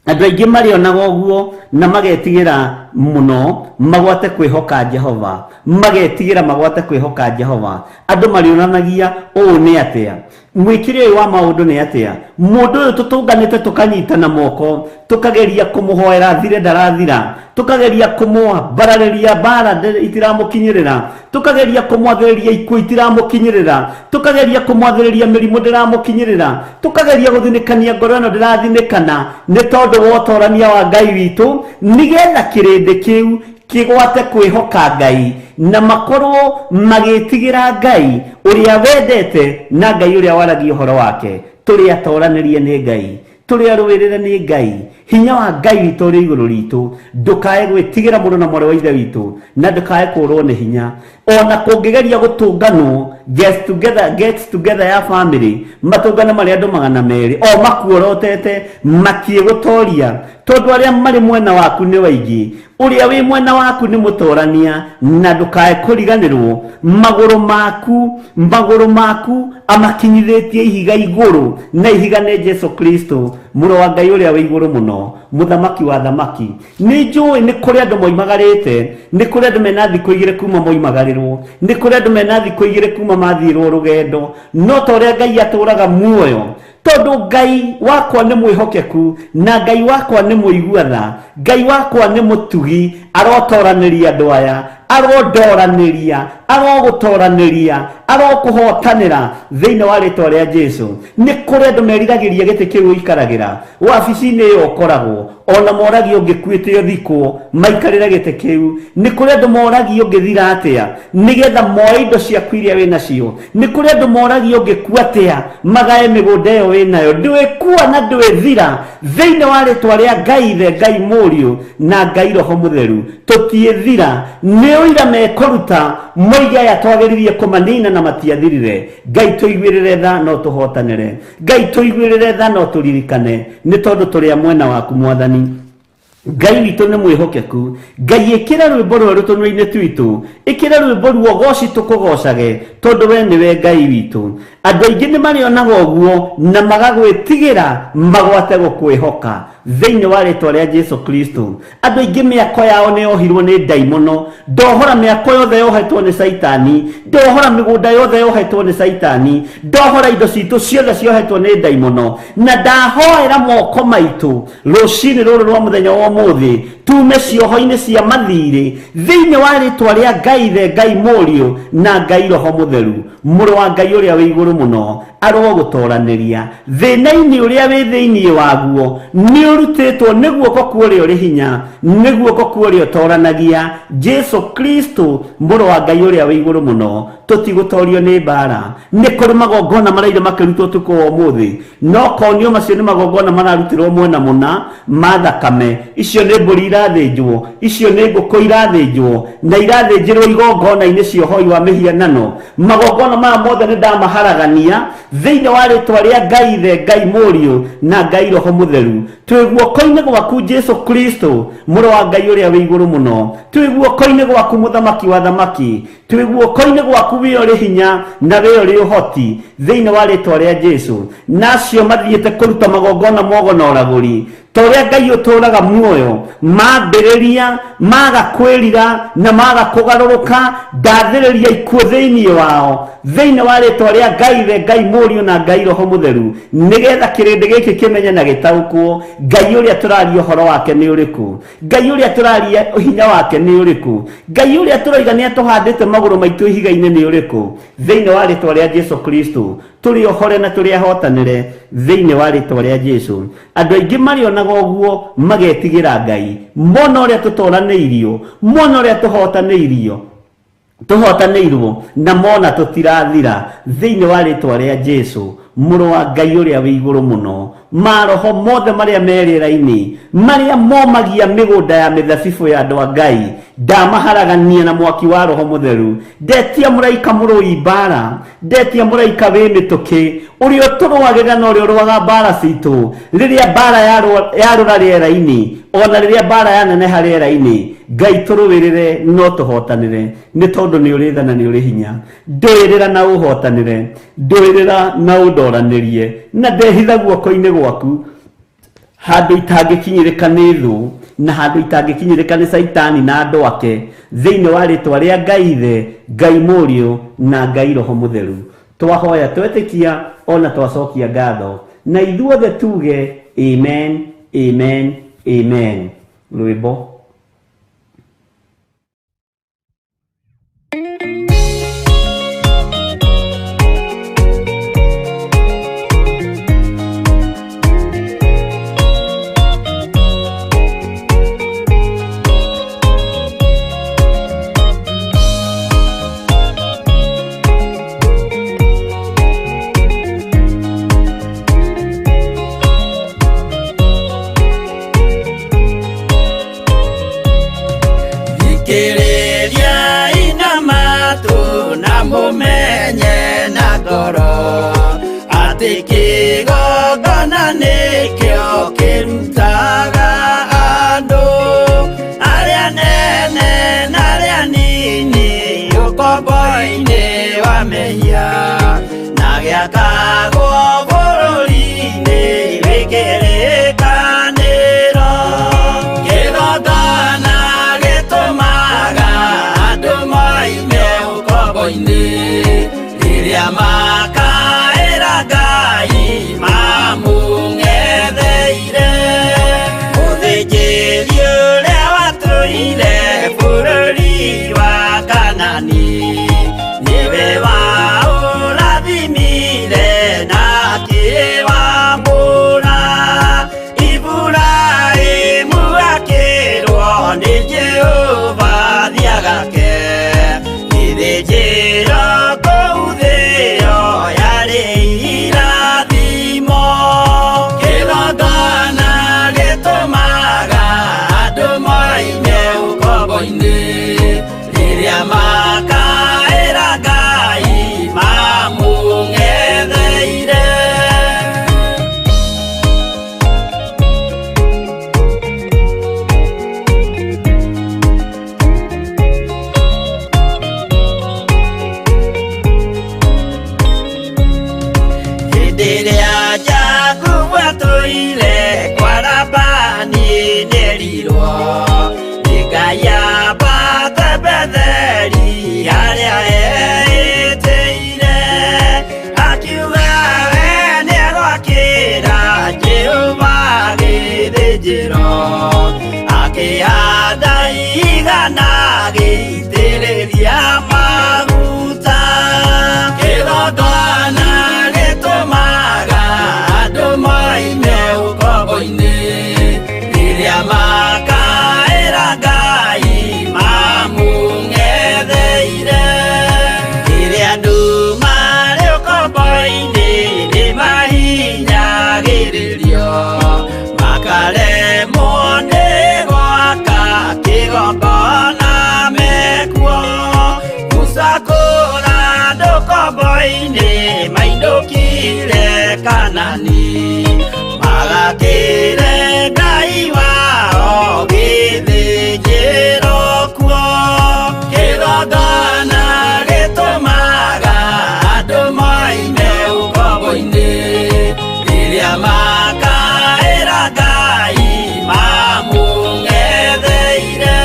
Andũ aingĩ marĩonaga ũguo na magetigĩra mũno magwate kwĩhoka Jehova, magetigĩra magwate kwĩhoka Jehova. Andũ marĩonanagia ũũ nĩ atĩa? Mwĩkĩre ũyũ wa maũndũ nĩ atĩa? Mũndũ ũyũ tũtũnganĩte tũkanyitana moko, tũkageria kũmũhoera athire ndarathira, tũkageria kũmwambararĩria mbara itiramũkinyĩrĩra, tũkageria kũmwathĩrĩria ikuũ itiramũkinyĩrĩra, tũkageria kũmwathĩrĩria mĩrimũ ndĩramũkinyĩrĩra, tũkageria gũthinĩkania ngoro ĩno ndĩrathinĩkana nĩ tondũ wa ũtorania wa Ngai witũ, nĩgetha kĩrĩndĩ kĩu kĩgwate kwĩhoka Ngai na makorwo magĩtigĩra Ngai ũrĩa wendete na Ngai ũrĩa waragia ũhoro wake. Tũrĩ atoranĩrie nĩ Ngai, tũrĩ arũĩrĩre nĩ Ngai, hinya wa Ngai witũ ũrĩ igũrũ ritũ. Ndũkae gwĩtigĩra mũrũ na mwarĩ wa ithe witũ, na ndũkae kũrwo nĩ hinya. Ona kũngĩgeria gũtũnganwo get together, get together ya family, matũngane marĩ andũ 200 o makuorotete, matiĩgũtoria, tondũ arĩa marĩ mwena waku nĩ waingĩ. Ũrĩa wĩ mwena waku nĩ mũtorania, na ndũkae kũriganĩrwo magũrũ maku, magũrũ maku amakinyithĩtie ihiga igũrũ, na ihiga nĩ Jesu Kristo, mũrũ wa Ngai ũrĩa wĩ igũrũ mũno, mũthamaki wa thamaki. Nĩ njũĩ nĩ kũrĩ andũ moimagarĩte, nĩ kũrĩ andũ mena thikũ igĩrĩ kuma moimagarĩrwo, nĩ kũrĩ andũ mena thikũ igĩrĩ kuma mathiĩrwo rũgendo, no ta ũrĩa Ngai atũraga muoyo, tondũ Ngai wakwa nĩ mwĩhokeku, na Ngai wakwa nĩ mũigua tha, Ngai wakwa nĩ mũtugi, arotoranĩria andũ aya, arondoranĩria, arogũtoranĩria, arokũhotanĩra thĩinĩ wa rĩtwa rĩa Jesu. Nĩ kũrĩ andũ meriragĩria gĩtĩ kĩu ũikaragĩra, wabici-inĩ ĩyo ũkoragwo, ona moragio ũngĩkuĩte ũthikwo, maikarĩre gĩtĩ kĩu. Nĩ kũrĩ andũ moragio ũngĩthira atĩa, nĩgetha moe indo ciaku iria wĩ nacio. Nĩ kũrĩ andũ moragio ũngĩkua atĩa, magae mĩgũnda ĩyo wĩ nayo. Ndwĩkua na ndwĩthira thĩinĩ wa rĩtwa rĩa Ngai Ithe, Ngai Mũriũ na Ngai Roho Mũtheru. Tũtiĩthira. Nĩ ũira mekũruta moige aya twageririe kũmanina na matiathirire. Ngai tũiguĩrĩre tha no tũhotanĩre. Ngai tũiguĩrĩre tha no tũririkane, nĩ tondũ tũrĩ a mwena waku Mwathani. Ngai witũ nĩ mwĩhokeku. Ngai ĩkĩra rwĩmbo rwerũ tũnua-inĩ twitũ, ĩkĩra rwĩmbo ruogoci tũkũgocage, tondũ we nĩwe Ngai witũ. Andũ aingĩ nĩ marĩonaga ũguo na magagwĩtigĩra magwate gũkwĩhoka thĩinĩ wa rĩtwa rĩa Jesu Kristo. Andũ aingĩ mĩako yao nĩ yohirwo nĩ ndaimono. Ndohora mĩako yothe yohetwo nĩ Caitani, ndohora mĩgũnda yothe yohetwo nĩ Caitani, ndohora indo citũ ciothe ciohetwo nĩ ndaimono, na ndahoera moko maitũ rũcinĩ rũrũ rwa mũthenya wa ũmũthĩ tume cioho-inĩ cia mathirĩ thĩinĩ wa rĩtwa rĩa Ngai Ithe, Ngai Mũriũ na Ngai Roho Mũtheru. Mũrũ wa Ngai ũrĩa wĩ igũrũ mũno arogũtoranĩria thĩna-inĩ ũrĩa wĩ thĩinĩ waguo, nĩ ũrutĩtwo nĩ guoko kwa ũrĩa ũrĩ hinya, nĩ guoko kwa ũrĩa ũtoranagia, Jesu Kristo, mũrũ wa Ngai ũrĩa wĩ igũrũ mũno. Tũtigũtorio nĩ mbara. Nĩ kũrĩ magongona maraire makĩrutwo ũtukũ wa ũmũthĩ, no konio macio nĩ magongona mararutĩrwo mwena mũna ma thakame. Icio nĩ mbũri irathĩnjwo, icio nĩ ngũkũ irathĩnjwo, na irathĩnjĩrwo igongona-inĩ cia ũhoi wa mĩhianano. Magongona maya mothe nĩ ndamaharagania thĩinĩ wa rĩtwa rĩa Ngai Ithe, Ngai Mũriũ na Ngai Roho Mũtheru. Twĩ guoko-inĩ gwaku Jesu Kristo, mũrũ wa Ngai ũrĩa wĩ igũrũ mũno. Twĩ guoko-inĩ gwaku mũthamaki wa thamaki. Twĩ guoko-inĩ gwaku wĩ ũrĩ hinya na wĩ ũrĩ ũhoti thĩinĩ wa rĩtwa rĩa Jesu. Na acio mathiĩte kũruta magongona mogo na ũragũri, ta ũrĩa Ngai ũtũũraga muoyo, mambĩrĩria maga kwĩrira na maga kũgarũrũka, ndathĩrĩria ikuũ thĩinĩ wao thĩinĩ wa rĩtwa rĩa Ngai Ithe, Ngai Mũriũ na Ngai Roho Mũtheru, nĩgetha kĩrĩndĩ gĩkĩ kĩmenye na gĩtaũkwo Ngai ũrĩa tũraria ũhoro wake nĩ ũrĩkũ, Ngai ũrĩa tũraria hinya wake nĩ ũrĩkũ, Ngai ũrĩa tũroiga nĩ atũhandĩte magũrũ maitũ ihiga-inĩ nĩ ũrĩkũ. Thĩinĩ wa rĩtwa rĩa Jesu Kristo tũrĩ ohore na tũrĩ ahotanĩre thĩinĩ wa rĩtwa rĩa Jesu. Andũ aingĩ marĩonaga ũguo magetigĩra Ngai, mona ũrĩa tũtoranĩirio, mona ũrĩa tũhotanĩirio, tũhotanĩirwo, na mona tũtirathira thĩinĩ wa rĩtwa rĩa Jesu, mũrũ wa Ngai ũrĩa wĩ igũrũ mũno. Maroho mothe marĩa me rĩera-inĩ, marĩa momagia mĩgũnda ya mĩthabibũ ya andũ a Ngai, ndamaharagania na mwaki wa Roho Mũtheru. Ndetia mũraika mũrũi mbara, ndetia mũraika wĩ mĩtũkĩ, ũrĩa ũtũrũagĩrĩra na ũrĩa ũrũaga mbara citũ, rĩrĩa mbara yarũra rĩera-inĩ, ona rĩrĩa mbara yaneneha rĩera-inĩ, Ngai tũrũĩrĩre no tũhotanĩre, nĩ tondũ nĩ ũrĩ tha na nĩ ũrĩ hinya. Ndũĩrĩra na ũhotanĩre, ndũĩrĩra na ũndoranĩrie, na ndehitha guoko-inĩ gwaku handũ itangĩkinyĩrĩka nĩ thũ, na handũ itangĩkinyĩrĩka nĩ Caitani na andũ ake, thĩinĩ wa rĩtwa rĩa Ngai Ithe, Ngai Mũriũ na Ngai Roho Mũtheru. Twahoya twetĩkia ona twacokia ngatho, na ithuothe tuge amen, amen, amen. Rwĩmbo. Thikĩrĩria ina matũ na mũmenye na ngoro atĩ kĩgongona nĩkĩo kĩrutaga andũ arĩa nene na arĩa nini ũkombo-inĩ wa mehia na gĩakagwo bũrũri-inĩ wĩ kĩrĩkanĩro. Kĩgongona gĩtũmaga andũ moime ũkombo-inĩ rĩrĩa makaĩra Ngai mamũng'etheire. Mũthĩnjĩri ũrĩa watũire bũrũri wa Kanani nĩwe waũrathimire na akĩwambũra. Iburahĩmu akĩrwo nĩ Jehova thiagake gĩthĩnjĩro kũu thĩo yarĩ irathimo. Kĩgongona gĩtũmaga andũ moime ũkombo-inĩ rĩrĩa makaĩra Ngai mamũng'etheire. Hĩndĩ ĩrĩa Jakubu atũire kwa Labani nĩerirwo nĩ Ngai ambate Betheli harĩa eĩtĩire, akiuga we nĩegwakĩra Jehova gĩthĩnjĩro, akĩhanda igana agĩitĩrĩria maguta. Kĩgongona gĩtũmaga andũ moime ũkombo-inĩ rĩrĩa makaĩra Ngai mamũng'etheire. Rĩrĩa andũ marĩ ũkombo-inĩ nĩmahinyagĩrĩrio makaremwo nĩ gwaka kĩgongona mekuo. Musa kũra andũ ũkombo-inĩ mainũkire Kanani magakĩre Ngai wao gĩthĩnjĩro kuo. Kĩgongona gĩtũmaga andũ moime ũkombo-inĩ rĩrĩa makaĩra Ngai mamũng'etheire.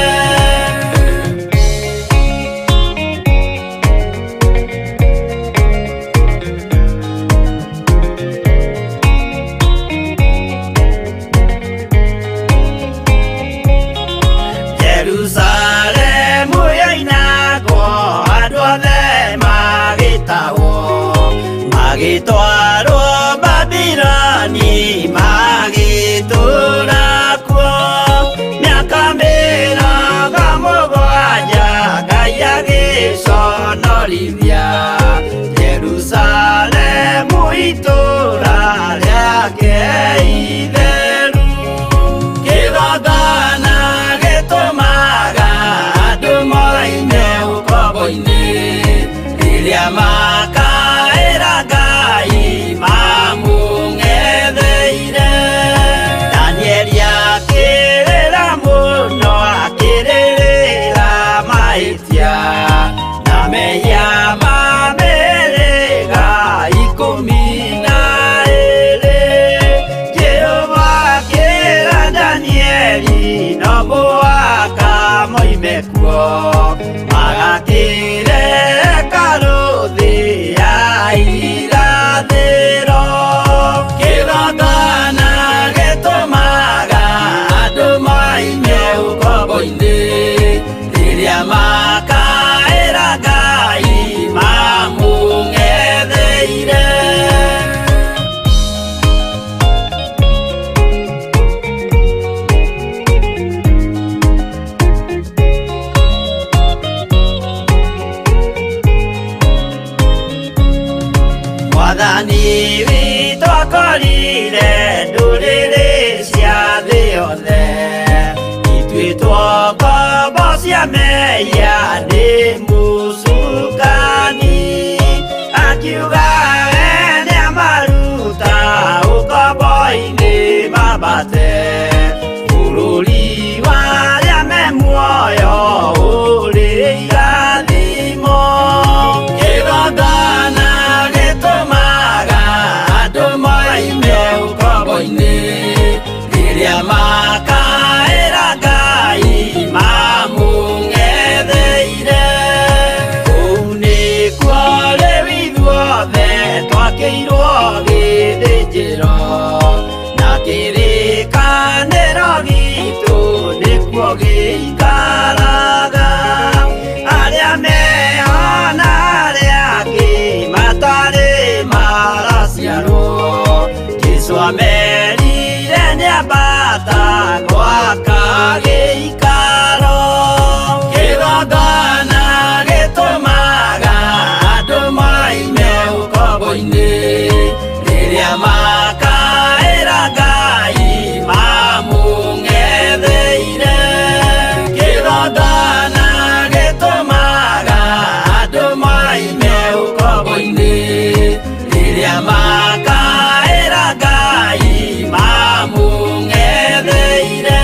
mehia nĩ mũcukani akiuga we nĩamaruta ũkombo-inĩ mambate bũrũri wa arĩa me muoyo ũrĩ irathimo kĩgongona gĩtũmaga andũ moime ũkombo-inĩ rĩrĩa makaĩra Ngai mamũng'etheire kũu nĩkuo rĩu ithuothe twakĩirwo gĩthĩnjĩro na kĩrĩkanĩro gitũ nĩkuo gĩikaraga arĩa meho na arĩa angĩ matarĩ maraciarwo Jesũ amerire nĩambata gwaka gĩikaro kĩgongona gĩtũmaga andũ moime ũkombo-inĩ rĩrĩa makaĩra Ngai mamũng'etheire kĩgongona gĩtũmaga andũ moime ũkombo-inĩ rĩrĩa makaĩra Ngai mamũng'etheire.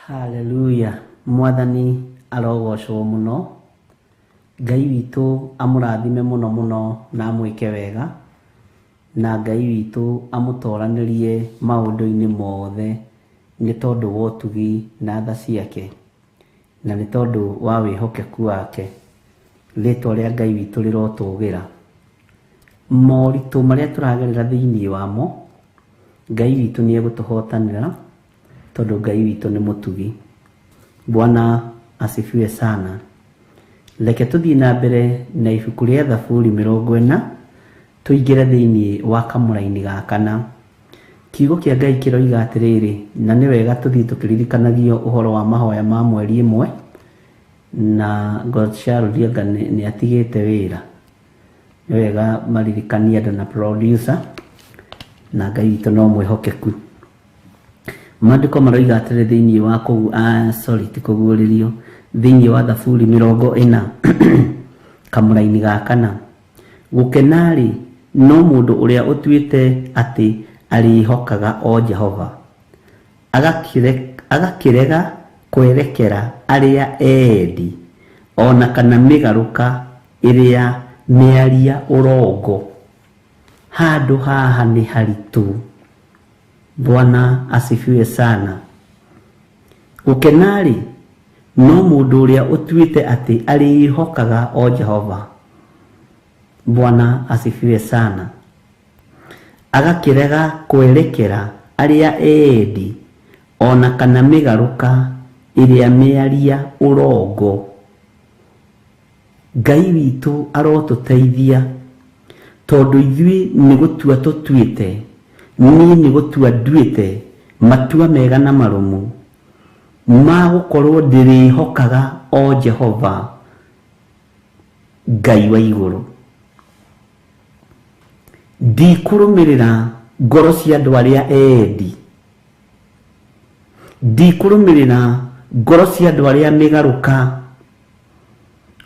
Haleluya mwathani arogocwo mũno Ngai witũ amũrathime mũno mũno na amwĩke wega na Ngai witũ amũtoranĩrie maũndũ-inĩ mothe nĩ tondũ wa ũtugi na tha ciake na nĩ tondũ wa wĩhokeku wake. Rĩtwa rĩa Ngai witũ rĩrotũgĩra. Moritũ marĩa tũragerera thĩinĩ wamo Ngai witũ nĩ egũtũhotanĩra tondũ Ngai witũ nĩ mũtugi. Bwana asifiwe sana. Reke tũthiĩ na mbere na ibuku rĩa Thaburi 40 tũingĩre thĩinĩ wa kamũraini ga kana. Kiugo kĩa Ngai kĩroiga atĩrĩrĩ, na nĩ wega tũthiĩ tũkĩririkanagio ũhoro wa mahoya ma mweri ĩmwe na Godchild anga nĩ atigĩte wĩra. Nĩ wega maririkanie andũ na producer na Ngai witũ no mwĩhokeku. Maandĩko maroiga atĩrĩ thĩinĩ wa kũgu sorry ti kũguũrĩrio thĩinĩ wa Thaburi 40 kamũraini ga kana gũkena-rĩ no mũndũ ũrĩa ũtuĩte atĩ arĩĩhokaga o Jehova agakĩrega kwerekera arĩa eendi ona kana mĩgarũka ĩrĩa mĩaria ũrongo. Handũ haha nĩ haritũ. Bwana asifiwe sana. Gũkena-rĩ no mũndũ ũrĩa ũtuĩte atĩ arĩĩhokaga o Jehova. Bwana asifiwe sana. Agakĩrega kwerekera arĩa eendi ona kana mĩgarũka ĩrĩa mĩaria ũrongo. Ngai witũ arotũteithia tondũ ithuĩ nĩ gũtua tũtuĩte, niĩ nĩ gũtua nduĩte matua mega na marũmu ma gũkorwo ndĩrĩhokaga o Jehova Ngai wa igũrũ. Ndikũrũmĩrĩra ngoro cia andũ arĩa eendi, ndikũrũmĩrĩra ngoro cia andũ arĩa mĩgarũka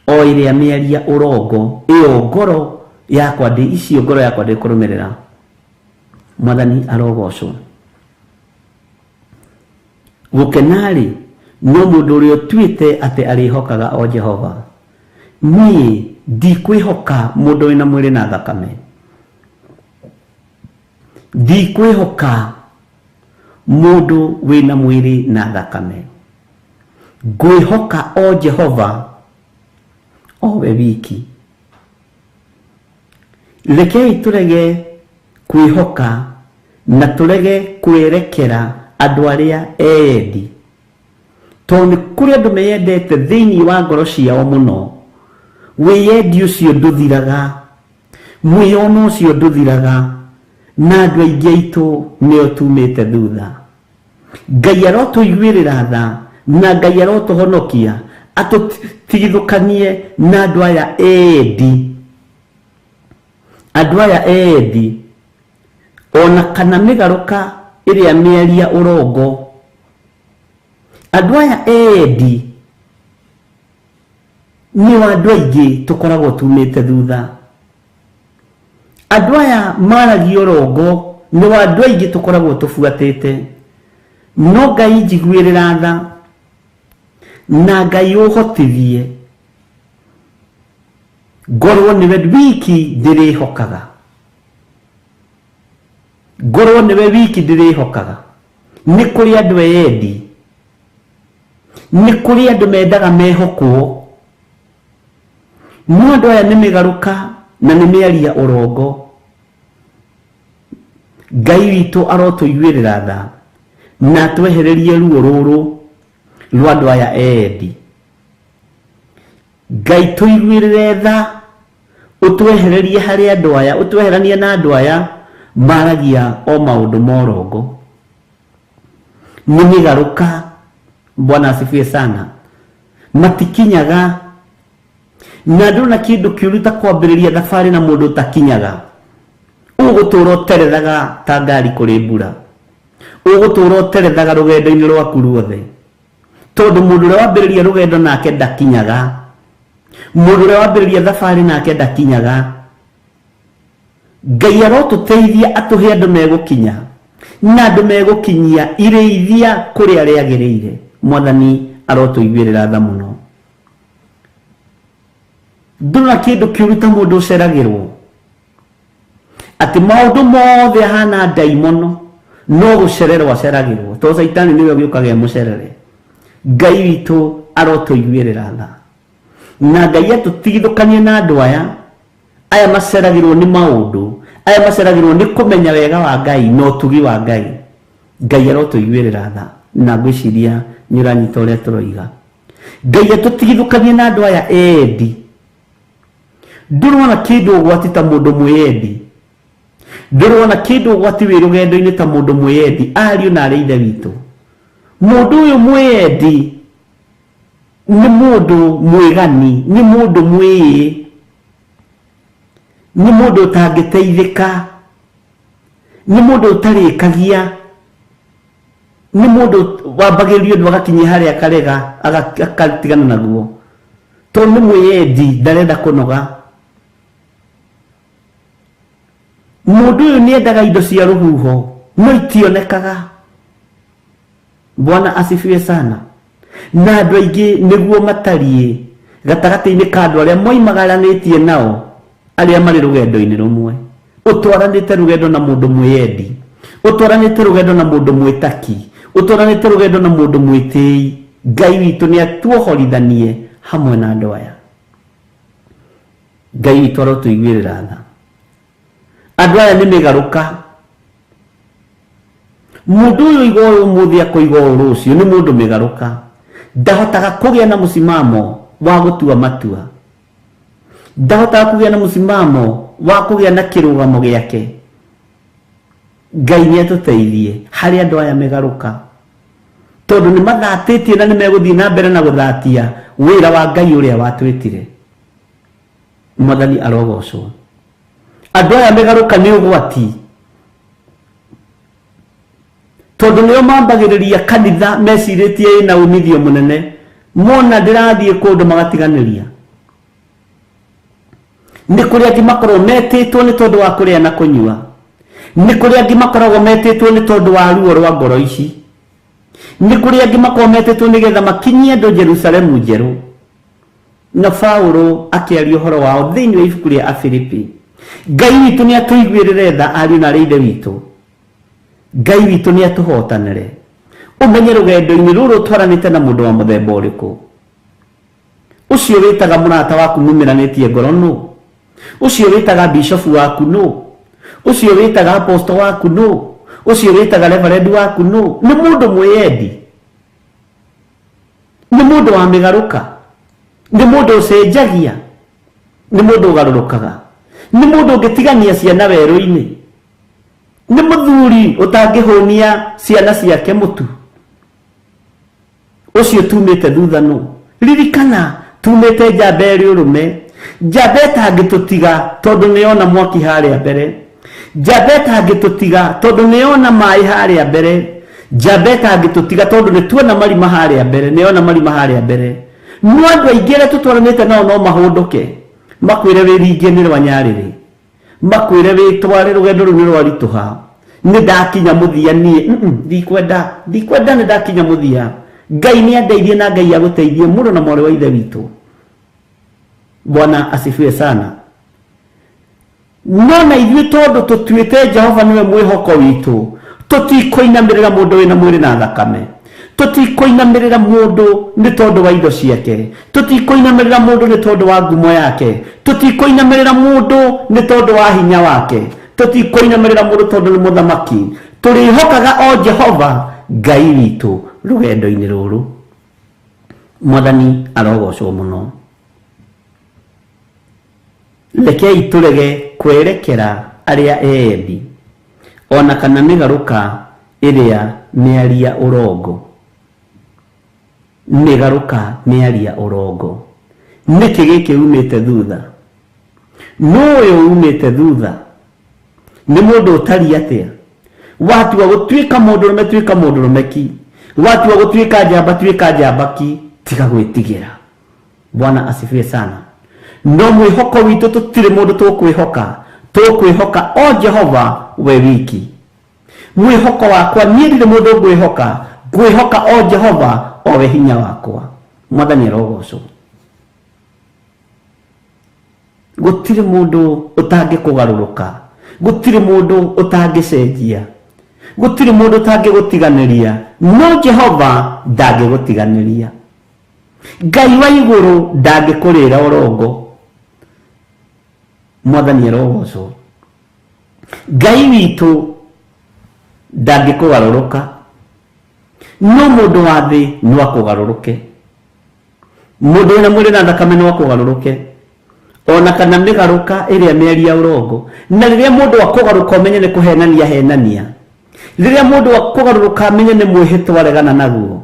o ĩrĩa mĩaria ũrongo. Ĩyo ngoro yakwa ndĩ icio ngoro yakwa ndĩkũrũmĩrĩra. Mwathani arogocwo. Gũkena-rĩ no mũndũ ũrĩa ũtuĩte atĩ arĩhokaga o Jehova. Niĩ ndikwĩhoka mũndũ wĩna mwĩrĩ na thakame, ndikwĩhoka mũndũ wĩna mwĩrĩ na thakame, ngwĩhoka o Jehova o we wiki. Rekei tũrege kwĩhoka na tũrege kwerekera andũ arĩa eendi Tondũ nĩ kũrĩ andũ meyendete thĩinĩ wa ngoro ciao mũno. Wĩyendi ũcio ndũthiraga, mwĩyono ũcio ndũthiraga, na andũ aingĩ aitũ nĩo tumĩte thutha. Ngai arotũiguĩrĩra tha na Ngai arotũhonokia atũtigithũkanie na andũ aya endi, andũ aya endi ona kana mĩgarũka ĩrĩa mĩaria ũrongo. Andũ aya endi nĩo andũ aingĩ tũkoragwo tumĩte thutha. Andũ aya maragia ũrongo nĩo andũ aingĩ tũkoragwo tũbuatĩte. No Ngai njiguĩrĩra tha na Ngai ũhotithie ngorwo nĩwe wiki ndĩrĩhokaga, ngorwo nĩwe wiki ndĩrĩhokaga. Nĩ kũrĩ andũ eyendi, nĩ kũrĩ andũ mendaga mehokwo, no andũ aya nĩ mĩgarũka na nĩ mĩaria ũrongo. Ngai witũ arotũiguĩrĩra tha na atwehererie ruo rũrũ rwa andũ aya eyendi. Ngai tũiguĩrĩre tha, ũtwehererie harĩ andũ aya, ũtweheranie na andũ aya maragia o maũndũ ma ũrongo. Nĩ mĩgarũka, Bwana asifiwe sana, matikinyaga. Na ndũrona kĩndũ kĩũru ta kwambĩrĩria thabarĩ na mũndũ ũtakinyaga. Ũgũtũra ũterethaga ta ngari kũrĩ mbura, ũgũtũra ũterethaga rũgendo-inĩ rwaku ruothe, tondũ mũndũ ũrĩa wambĩrĩria rũgendo nake ndakinyaga, mũndũ ũrĩa wambĩrĩria thabarĩ nake ndakinyaga. Ngai arotũteithia atũhe andũ megũkinya na andũ megũkinyia irĩithia kũrĩa rĩagĩrĩire. Mwathani arotũiguĩrĩra tha mũno. Ndũrona kĩndũ kĩũru ta mũndũ ũceragĩrwo atĩ maũndũ mothe ahana ndaimono no gũcererwo aceragĩrwo, tondũ caitani nĩwe ũgĩũkaga emũcerere. Ngai witũ arotũiguĩrĩra tha na Ngai atũtigithũkanie na andũ aya aya maceragĩrwo nĩ maũndũ, aya maceragĩrwo nĩ kũmenya wega wa Ngai na ũtugi wa Ngai. Ngai arotũiguĩrĩra tha na ngwĩciria nĩ ũranyita ũrĩa tũroiga. Ngai atũtigithũkanie na andũ aya endi. Ndũrona kĩndũ ũgwati ta mũndũ mwĩyendi, ndũrona kĩndũ ũgwati wĩ rũgendo-inĩ ta mũndũ mwĩyendi. Ariũ na arĩ ithe witũ, mũndũ ũyũ mwĩyendi nĩ mũndũ mwĩgani, nĩ mũndũ mwĩĩ, nĩ mũndũ ũtangĩteithĩka, nĩ mũndũ ũtarĩkagia, nĩ mũndũ wambagĩrĩria ũndũ agakinyia harĩa akarega, agatigana naguo, tondũ nĩ mwĩyendi, ndarenda kũnoga. Mũndũ ũyũ nĩ endaga indo cia rũhuho no itionekaga. Bwana asifiwe sana. Na andũ aingĩ nĩguo matariĩ gatagatĩ-inĩ ka andũ arĩa moimagaranĩtie nao arĩa marĩ rũgendo-inĩ rũmwe. Ũtwaranĩte rũgendo na mũndũ mwĩyendi, ũtwaranĩte rũgendo na mũndũ mwĩtaki, ũtwaranĩte rũgendo na mũndũ mwĩtĩi. Ngai witũ nĩ atuohorithanie hamwe na andũ aya. Ngai witũ arotũiguĩrĩra tha. Andũ aya nĩ mĩgarũka. Mũndũ ũyũ oiga ũyũ ũmũthĩ akoiga ũũ rũciũ nĩ mũndũ mĩgarũka. Ndahotaga kũgĩa na mũsimamo wa gũtua matua, ndahotaga kũgĩa na mũsimamo wa kũgĩa na kĩrũgamo gĩake. Ngai nĩ atũteithie harĩ andũ aya mĩgarũka, tondũ nĩ mathatĩtie na nĩ megũthiĩ na mbere na gũthatia wĩra wa Ngai ũrĩa watwĩtire. Mwathani arogocwo. Andũ aya mĩgarũka nĩ ũgwati, tondũ nĩo mambagĩrĩria kanitha mecirĩtie ĩna umithio mũnene, mona ndĩrathiĩ kũndũ magatiganĩria. Nĩ kũrĩ angĩ makoragwo metĩtwo nĩ tondũ wa kũrĩa na kũnyua, nĩ kũrĩ angĩ makoragwo metĩtwo nĩ tondũ wa ruo rwa ngoro ici, nĩ kũrĩ angĩ makoragwo metĩtwo nĩgetha makinyie andũ Jerusalemu njerũ. Na Paulo akĩaria ũhoro wao thĩinĩ wa ibuku rĩa Afilipi. Ngai witũ nĩ atũiguĩrĩre tha, ariũ na arĩ ithe witũ. Ngai witũ nĩ atũhotanĩre. Ũmenye rũgendo-inĩ rũrũ ũtwaranĩte na mũndũ wa mũthemba ũrĩkũ. Ũcio wĩtaga mũrata waku mumĩranĩtie ngoro nũ? Ũcio wĩtaga bishofu waku nũ? Ũcio wĩtaga apostle waku nũ? Ũcio wĩtaga reverend waku nũ? Nĩ mũndũ mwĩyendi. Nĩ mũndũ wa mĩgarũka, nĩ mũndũ ũcenjagia, nĩ mũndũ ũgarũrũkaga, nĩ mũndũ ũngĩtigania ciana werũ-inĩ, nĩ mũthuri ũtangĩhũnia ciana ciake mũtu. Ũcio tumĩte thutha nũ? Ririkana tumĩte njamba ĩrĩ ũrũme, njamba ĩtangĩtũtiga tondũ nĩyona mwaki harĩa mbere, njamba ĩtangĩtũtiga tondũ nĩyona maĩ harĩa mbere, njamba ĩtangĩtũtiga tondũ nĩtuona marima harĩa mbere, nĩyona marima harĩa mbere. No andũ aingĩ arĩa tũtwaranĩte nao no mahũndũke makwĩre wĩringie nĩ rwa nyarĩrĩ, makwĩre wĩtware rũgendo rũu nĩ rwaritũha, nĩ ndakinya mũthia niĩ, ndikwenda, ndikwenda, nĩ ndakinya mũthia. Ngai nĩ andeithie na Ngai agũteithie mũrũ na mwarĩ wa ithe witũ. Bwana asifiwe sana. No na ithuĩ tondũ tũtuĩte Jehova nĩwe mwĩhoko witũ, tũtikũinamĩrĩra mũndũ wĩna mwĩrĩ na thakame, tũtikũinamĩrĩra mũndũ nĩ tondũ wa indo ciake, tũtikũinamĩrĩra mũndũ nĩ tondũ wa ngumo yake, tũtikũinamĩrĩra mũndũ nĩ tondũ wa hinya wake, tũtikũinamĩrĩra mũndũ tondũ nĩ mũthamaki. Tũrĩhokaga o Jehova Ngai witũ rũgendo-inĩ rũrũ. Mwathani arogocwo mũno. Rekei tũrege kwerekera arĩa eendi, ona kana mĩgarũka ĩrĩa mĩaria ũrongo. Mĩgarũka mĩaria ũrongo. Nĩkĩ gĩkĩ umĩte thutha? Nũ ũyũ umĩte thutha? Nĩ mũndũ ũtariĩ atĩa? Watua gũtuĩka mũndũrũme, tuĩka mũndũrũme ki. Watua gũtuĩka njamba, tuĩka njamba ki. Tiga gwĩtigĩra. Bwana asifiwe sana. No mwĩhoko witũ tũtirĩ mũndũ tũkwĩhoka, tũkwĩhoka o Jehova we wiki. Mwĩhoko wakwa niĩ ndirĩ mũndũ ngwĩhoka, ngwĩhoka o Jehova o we hinya wakwa. Mwathani arogocwo. Gũtirĩ mũndũ ũtangĩkũgarũrũka, gũtirĩ mũndũ ũtangĩcenjia, gũtirĩ mũndũ ũtangĩgũtiganĩria, no Jehova ndangĩgũtiganĩria. Ngai wa igũrũ ndangĩkũrĩra ũrongo. Mwathani arogocwo. Ngai witũ ndangĩkũgarũrũka, no mũndũ wa thĩ no akũgarũrũke. Mũndũ wĩna mwĩrĩ na thakame no akũgarũrũke, ona kana mĩgarũka ĩrĩa mĩaria ũrongo. Na rĩrĩa mũndũ akũgarũka ũmenye nĩ kũhenania henania, rĩrĩa mũndũ akũgarũrũka amenye nĩ mwĩhĩtwa aregana naguo.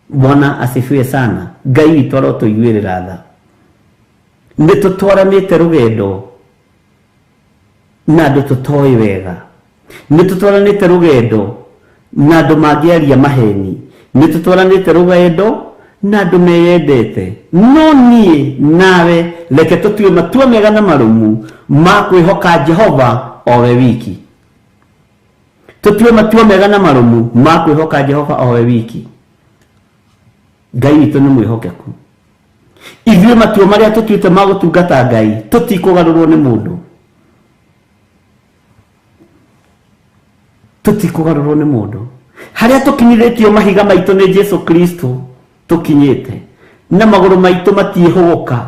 Bwana asifiwe sana. Ngai witũ arotũiguĩrĩra tha. Nĩ tũtwaranĩte rũgendo na andũ tũtoĩ wega, nĩ tũtwaranĩte rũgendo na andũ mangĩaria maheni, nĩ tũtwaranĩte rũgendo na andũ meyendete. No niĩ nawe reke tũtue matua mega na marũmu ma kwĩhoka Jehova o we wiki. Tũtue matua mega na marũmu ma kwĩhoka Jehova o we wiki. Ngai witũ nĩ mwĩhokeku. Ithuĩ matua marĩa tũtuĩte ma gũtungata Ngai tũtikũgarũrwo nĩ mũndũ, tũtikũgarũrwo nĩ mũndũ. Harĩa tũkinyithĩtio mahiga maitũ nĩ Jesu Kristo tũkinyĩte, na magũrũ maitũ matiĩhũgũka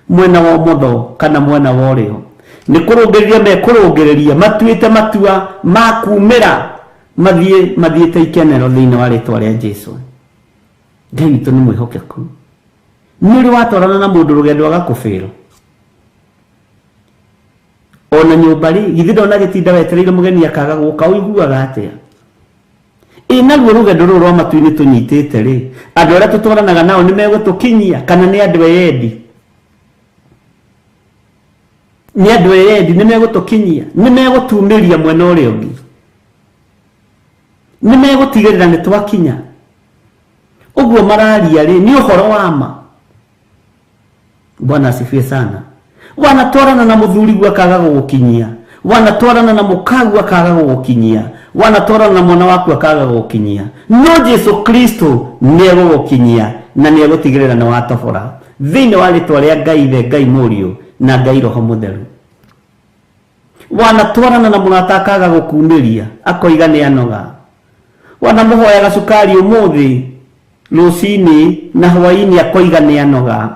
mwena wa ũmotho kana mwena wa ũrĩo. Nĩ kũrũngĩrĩria mekũrũngĩrĩria, matuĩte matua ma kumĩra mathiĩ mathiĩte ikenero thĩinĩ wa rĩtwa rĩa Jesu. Ngai witũ nĩ mwĩhokeku. Nĩ ũrĩ watwarana na mũndũ rũgendo agakũbĩra? Ona nyũmba rĩ, githĩ ndona gĩtinda wetereire mũgeni akaga gũka, ũiguaga atĩa? Ĩ naruo rũgendo rũrũ rwa matu-inĩ tũnyitĩte rĩ, andũ arĩa tũtwaranaga nao nĩ megũtũkinyia kana nĩ andũ eyendi? Nĩ andũ eyendi, nĩ megũtũkinyia, nĩ megũtumĩria mwena ũrĩa ũngĩ, nĩ megũtigĩrĩra nĩ twakinya. Ũguo mararia rĩ, nĩ ũhoro wa ma. Bwana asifiwe sana. Wanatwarana na mũthuri guo akaga gũgũkinyia, wanatwarana na mũkagu akaga gũgũkinyia, wanatwarana na mwana waku akaga gũgũkinyia, no Jesu Kristo nĩ egũgũkinyia na nĩ egũtigĩrĩra nĩ watobora thĩinĩ wa rĩtwa rĩa Ngai Ithe, Ngai Mũriũ na Ngai Roho Mũtheru. Wanatwarana na mũrata akaga gũkumĩria, akoiga nĩ anoga. Wanamũhoya gacukari ũmũthĩ rũcinĩ na hwaĩ-inĩ akoiga nĩ anoga.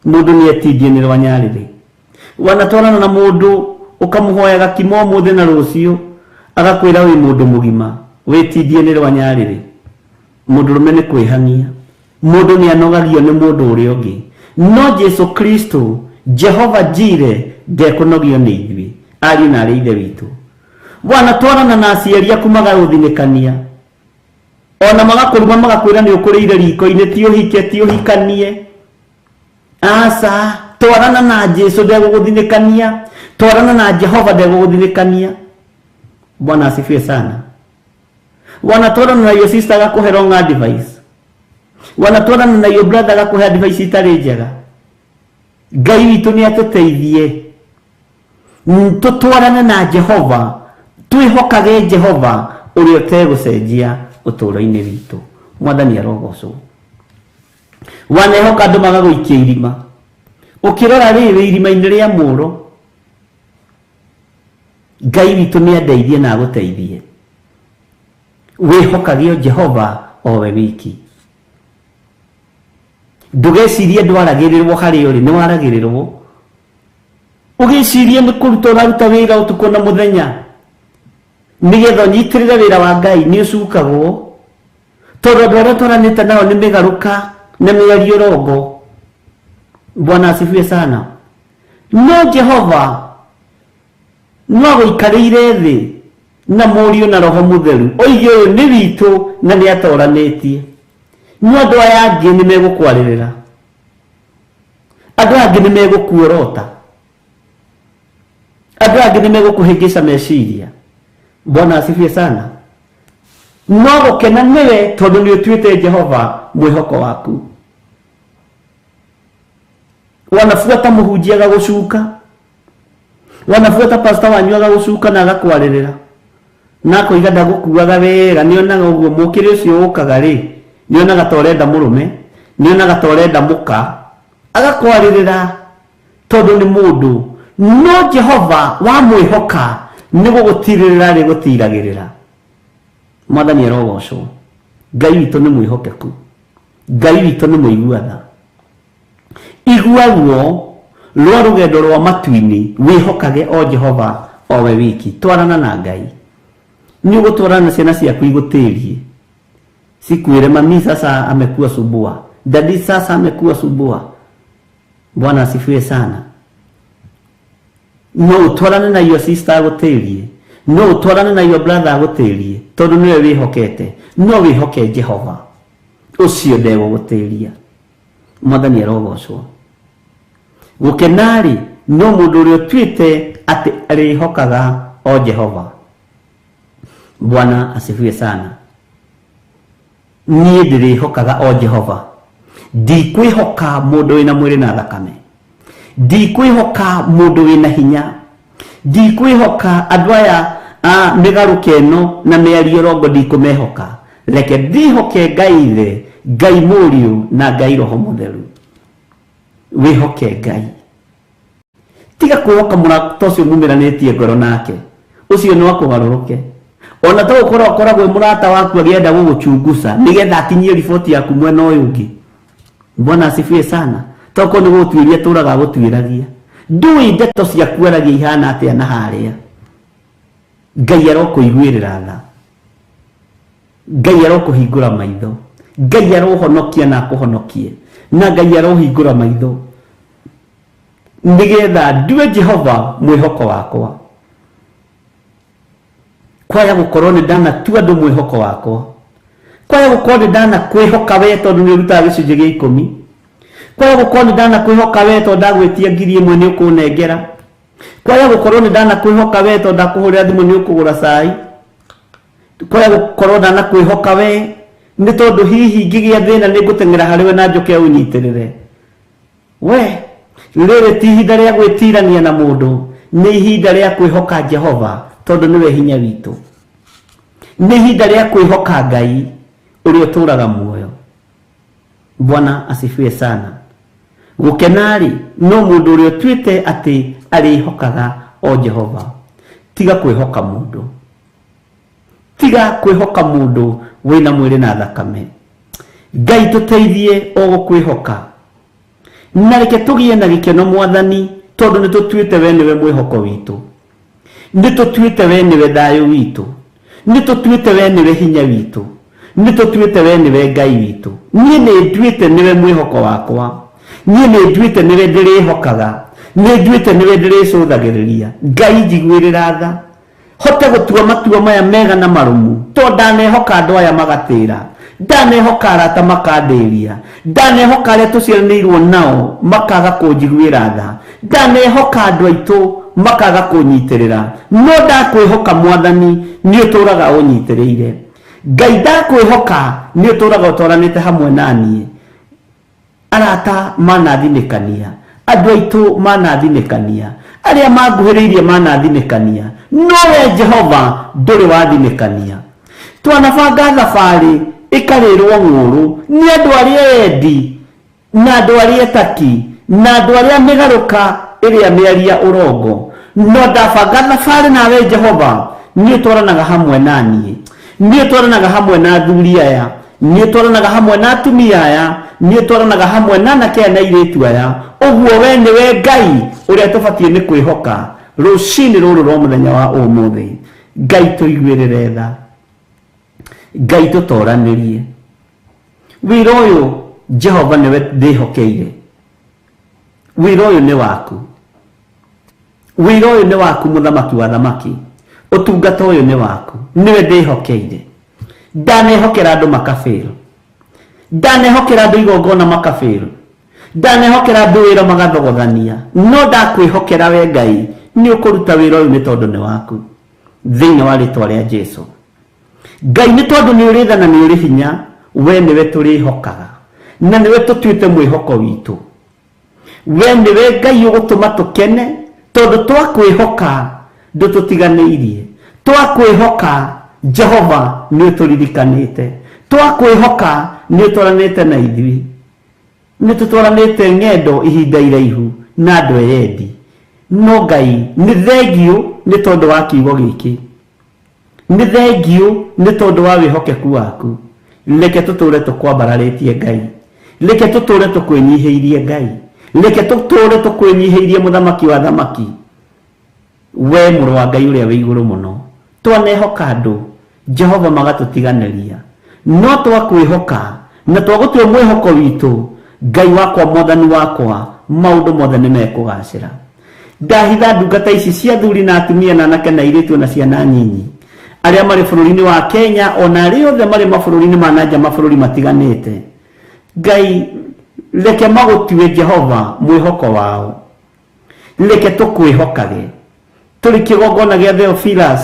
Mũndũ nĩ etindie nĩ rwa nyarĩrĩ. Wanatwarana na mũndũ ũkamũhoya gakima ũmũthĩ na rũciũ agakwĩra wĩ mũndũ mũgima, wĩtindie nĩ rwa nyarĩrĩ. Mũndũrũme nĩ kwĩhang'ia. Mũndũ nĩ anogagio nĩ mũndũ ũrĩa ũngĩ, no Jesu Kristo Jehova Jire ndekũnogio nĩ ithuĩ ariũ na arĩ ithe witũ. Wanatwarana na aciari aku magagũthinĩkania, ona magakũruma, magakwĩra nĩ ũkũrĩire riko-inĩ, ti ũhike, ti ũhikanie. Aca, twarana na Jesu ndegũgũthinĩkania, twarana na Jehova ndegũgũthinĩkania. Bwana asifiwe sana. Wanatwarana na your sister agakũhe wrong advice, wanatwarana na your brother agakũhe advice itarĩ njega. Ngai witũ nĩ atũteithie tũtwarane na Jehova, twĩhokage Jehova ũrĩa ũtegũcenjia ũtũũro-inĩ witũ. Mwathani arogocwo. Wanehoka andũ magagũikia irima, ũkĩrora rĩ wĩ irima-inĩ rĩa mũro. Ngai witũ nĩ andeithie na agũteithie wĩhokage o Jehova o we wiki. Ndũgecirie ndwaragĩrĩrwo harĩa ũrĩ, nĩ waragĩrĩrwo. Ũgĩcirie nĩ kũruta ũraruta wĩra ũtukũ na mũthenya nĩgetha ũnyitĩrĩre wĩra wa Ngai, nĩ ũcukagwo tondũ andũ arĩa twaranĩte nao nĩ mĩgarũka na mĩario rongo. Bwana asifiwe sana. No Jehova no agũikarĩire thĩ na Mũriũ na Roho Mũtheru, oige ũyũ nĩ witũ na nĩ atoranĩtie. No andũ aya angĩ nĩ megũkwarĩrĩra, andũ aya angĩ nĩ megũkuorota, andũ aya angĩ nĩ megũkũhĩngĩca meciria. Bwana asifiwe sana. No gũkena nĩwe tondũ nĩ ũtuĩte Jehova mwĩhoko waku. Wanabuata mũhunjia agagũcuka, wanabuata pasta wanyu agagũcuka na agakwarĩrĩra na akoiga ndagũkuaga wega, nĩonaga ũguo mũkĩrĩ ũcio ũkaga rĩ, nĩonaga ta ũrenda mũrũme, nĩonaga ta ũrenda mũka, agakwarĩrĩra tondũ nĩ mũndũ. No Jehova wamwĩhoka nĩ gũgũtirĩrĩra rĩgũtiragĩrĩra. Mwathani arogocwo. Ngai witũ nĩ mwĩhokeku, Ngai witũ nĩ mũigua tha. Igua ruo rwa rũgendo rwa matu-inĩ, wĩhokage o Jehova o we wiki. Twarana na Ngai, nĩ ũgũtwarana na ciana ciaku igũtĩrie, cikwĩre mami sasa amekuwa subua, dadi sasa amekuwa subua. Bwana asifiwe sana. No ũtwarane na your sister agũtĩrie, no ũtwarane na your brother agũtĩrie, tondũ nĩwe wĩhokete. No wĩhoke Jehova ũcio ndegũgũtĩria. Mwathani arogocwo. Gũkena-rĩ no mũndũ ũrĩa ũtuĩte atĩ arĩhokaga o Jehova. Bwana asifiwe sana. Niĩ ndĩrĩhokaga o Jehova, ndikwĩhoka mũndũ wĩna mwĩrĩ na thakame, ndikwĩhoka mũndũ wĩna hinya, ndikwĩhoka andũ aya a mĩgarũka ĩno na mĩario rongo, ndikũmehoka. Reke ndĩhoke Ngai Ithe, Ngai Mũriũ na Ngai Roho Mũtheru. Wĩhoke Ngai, tiga kwĩhoka mũrata ũcio mumĩranĩtie ngoro nake, ũcio no akũgarũrũke. Ona to gũkorwo akoragwo e mũrata waku agĩenda gũgũchunguca nĩgetha akinyie riboti yaku mwena ũyũ ũngĩ. Bwana asifiwe sana. Tokorwo nĩ gũgũtuĩria tũraga agũtuĩragia, ndũĩ ndeto ciaku aragia ihana atĩa na harĩa. Ngai arokũiguĩrĩra tha, Ngai arokũhingũra maitho, Ngai arohonokia na akũhonokie, na Ngai arohingũra maitho nĩgetha ndue Jehova mwĩhoko wakwa. Kwaya gũkorwo nĩ ndanatua andũ mwĩhoko wakwa, kwaya gũkorwo nĩ ndanakwĩhoka we tondũ nĩ ũrutaga gĩcunjĩ gĩa 10, kwaya gũkorwo nĩ ndanakwĩhoka we tondũ ndagwĩtia 1000 nĩ ũkũnengera, kwaya gũkorwo nĩ ndanakwĩhoka we tondũ ndakũhũrĩra thimũ nĩ ũkũgũra cai, kwaya gũkorwo ndanakwĩhoka we nĩ tondũ hihi ngĩgĩa thĩna nĩ ngũteng'era harĩ we na njoke ũnyitĩrĩre we. Rĩrĩ ti ihinda rĩa gwĩtirania na mũndũ, nĩ ihinda rĩa kwĩhoka Jehova tondũ nĩwe hinya witũ. Nĩ ihinda rĩa kwĩhoka Ngai ũrĩa ũtũũraga muoyo. Bwana asifiwe sana. Gũkena-rĩ no mũndũ ũrĩa ũtuĩte atĩ arĩhokaga o Jehova. Tiga kwĩhoka mũndũ, tiga kwĩhoka mũndũ wĩna mwĩrĩ na thakame. Ngai tũteithie o gũkwĩhoka, na reke tũgĩe na gĩkeno Mwathani, tondũ nĩ tũtuĩte we nĩwe mwĩhoko witũ, nĩ tũtuĩte we nĩwe thayũ witũ, nĩ tũtuĩte we nĩwe hinya witũ, Nĩ tũtuĩte we nĩwe Ngai witũ. Niĩ nĩ nduĩte nĩwe mwĩhoko wakwa. Niĩ nĩ nduĩte nĩwe ndĩrĩhokaga. Nĩ nduĩte nĩwe ndĩrĩcũthagĩrĩria. Ngai njiguĩrĩra tha. Hote gũtua matua maya mega na marũmu, tondũ ndanehoka andũ aya magatĩra, ndanehoka arata makandĩria, ndanehoka arĩa tũciaranĩirwo nao makaga kũnjiguĩra tha, ndanehoka andũ aitũ makaga kũnyitĩrĩra, no ndakwĩhoka Mwathani, nĩ ũtũraga ũnyitĩrĩire. Ngai ndakwĩhoka, nĩ ũtũraga ũtwaranĩte hamwe na niĩ. Arata manathinĩkania, andũ aitũ manathinĩkania, arĩa manguhĩrĩirie manathinĩkania, no we Jehova ndũrĩ wathinĩkania. Twanabanga thabarĩ ĩkarĩrwo ng'ũũrũ nĩ andũ arĩa endi na andũ arĩa etaki na andũ arĩa mĩgarũka ĩrĩa mĩaria ũrongo, no ndabanga thabarĩ nawe Jehova, nĩ ũtwaranaga hamwe na niĩ, nĩ ũtwaranaga hamwe na athuri aya, nĩ ũtwaranaga hamwe na atumia aya, nĩ ũtwaranaga hamwe na anake aya na airĩtu aya. Ũguo we nĩwe Ngai ũrĩa tũbatiĩ nĩ kwĩhoka rũcinĩ rũrũ rwa mũthenya wa ũmũthĩ. Ngai tũiguĩrĩre tha, Ngai tũtoranĩrie wĩra ũyũ. Jehova nĩwe ndĩhokeire wĩra ũyũ, nĩ waku wĩra ũyũ, nĩ waku mũthamaki wa thamaki. Ũtungata ũyũ nĩ waku, nĩwe ndĩhokeire. Ndanehokera andũ makabĩrũ, ndanehokera andũ igongona makabĩrũ, ndanehokera andũ wĩra magathogothania, no ndakwĩhokera we Ngai, nĩ ũkũruta wĩra ũyũ nĩ tondũ nĩ waku, thĩinĩ wa rĩtwa rĩa Jesu. Ngai, nĩ tondũ nĩ ũrĩ tha na nĩ ũrĩ hinya, we nĩwe tũrĩhokaga na nĩwe tũtuĩte mwĩhoko witũ. We nĩwe Ngai ũgũtũma tũkene, tondũ twakwĩhoka ndũtũtiganĩirie, twakwĩhoka Jehova nĩ ũtũririkanĩte, twakwĩhoka nĩ ũtwaranĩte na ithuĩ. Nĩ tũtwaranĩte ng'endo ihinda iraihu na andũ eyendi, no Ngai nĩ thengiũ nĩ tondũ wa kiugo gĩkĩ, nĩ thengiũ nĩ tondũ wa wĩhokeku waku. Reke tũtũre tũkwambararĩtie Ngai, reke tũtũre tũkwĩnyihĩirie Ngai, reke tũtũre tũkwĩnyihĩirie mũthamaki wa thamaki, we mũrũ wa Ngai ũrĩa wĩ igũrũ mũno. Twanehoka andũ Jehova magatũtiganĩria, no twakwĩhoka na twagũtua mwĩhoko witũ, Ngai wakwa, Mwathani wakwa, maũndũ mothe nĩ mekũgacĩra. Ndahitha ndungata ici cia athuri na atumia na anake na airĩtu na ciana nyinyi arĩa marĩ bũrũri-inĩ wa Kenya ona arĩa othe marĩ mabũrũri-inĩ ma nanja, mabũrũri matiganĩte. Ngai, reke magũtue Jehova mwĩhoko wao. Reke tũkwĩhokage tũrĩ kĩgongona gĩa Theophilus,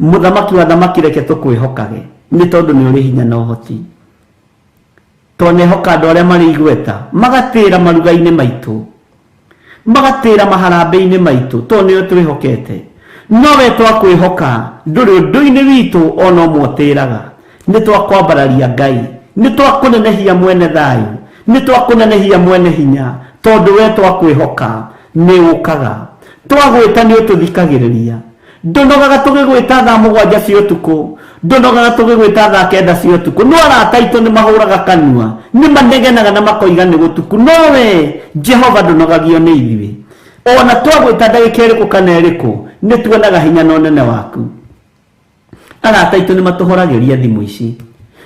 mũthamaki wa thamaki. Reke tũkwĩhokage nĩ tondũ nĩ ũrĩ hinya na ũhoti. Twanehoka andũ arĩa marĩ igweta magatĩra maruga-inĩ maitũ, magatĩra maharambĩ-inĩ maitũ, tondũ nĩo twĩhokete, no we twakwĩhoka ndũrĩ ũndũ-inĩ witũ ona ũmwe ũtĩraga. Nĩ twakwambararia Ngai, nĩ twakũnenehia mwene thayũ, nĩ twakũnenehia mwene hinya, tondũ we twakwĩhoka nĩ ũkaga. Twagwĩta nĩ ũtũthikagĩrĩria. Ndũnogaga tũgĩgwĩta thaa 7 cia ũtukũ, ndũnogaga tũgĩgwĩta thaa 9 cia ũtukũ. No arata aitũ nĩ mahũraga kanua, nĩ manegenaga na makoiga nĩ gũtuku, no we Jehova ndũnogagio nĩ ithuĩ. Ona twagwĩta ndagĩka ĩrĩkũ kana ĩrĩkũ, nĩ tuonaga hinya na ũnene waku. Arata aitũ nĩ matũhoragĩria thimũ ici,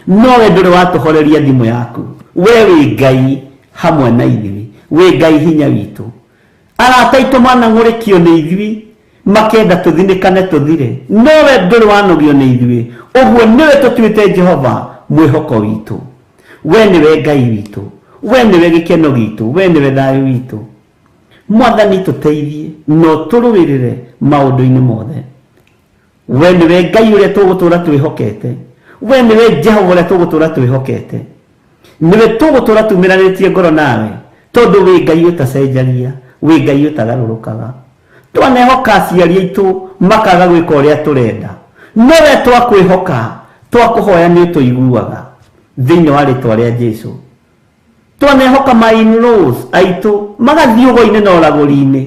no we ndũrĩ watũhoreria thimũ yaku. We wĩ Ngai hamwe na ithuĩ, wĩ Ngai hinya witũ. Arata aitũ manang'ũrĩkio nĩ ithuĩ, makenda tũthinĩkane tũthire, no we ndũrĩ wanogio nĩ ithuĩ. Ũguo nĩwe tũtuĩte Jehova mwĩhoko witũ. We nĩwe Ngai witũ, we nĩwe gĩkeno gitũ, we nĩwe thayũ witũ. Mwathani, tũteithie na ũtũrũĩrĩre maũndũ-inĩ mothe. We nĩwe Ngai ũrĩa tũgũtũra twĩhokete, we nĩwe Jehova ũrĩa tũgũtũra twĩhokete, nĩwe tũgũtũra tumĩranĩtie ngoro nawe, tondũ wĩ Ngai ũtacenjagia, wĩ Ngai ũtagarũrũkaga. Twanehoka aciari aitũ makaga gwĩka ũrĩa tũrenda, no we twakwĩhoka, twakũhoya nĩ ũtũiguaga, thĩinĩ wa rĩtwa rĩa Jesu. Twanehoka my in-laws aitũ magathiĩ ũgo-inĩ na ũragũri-inĩ,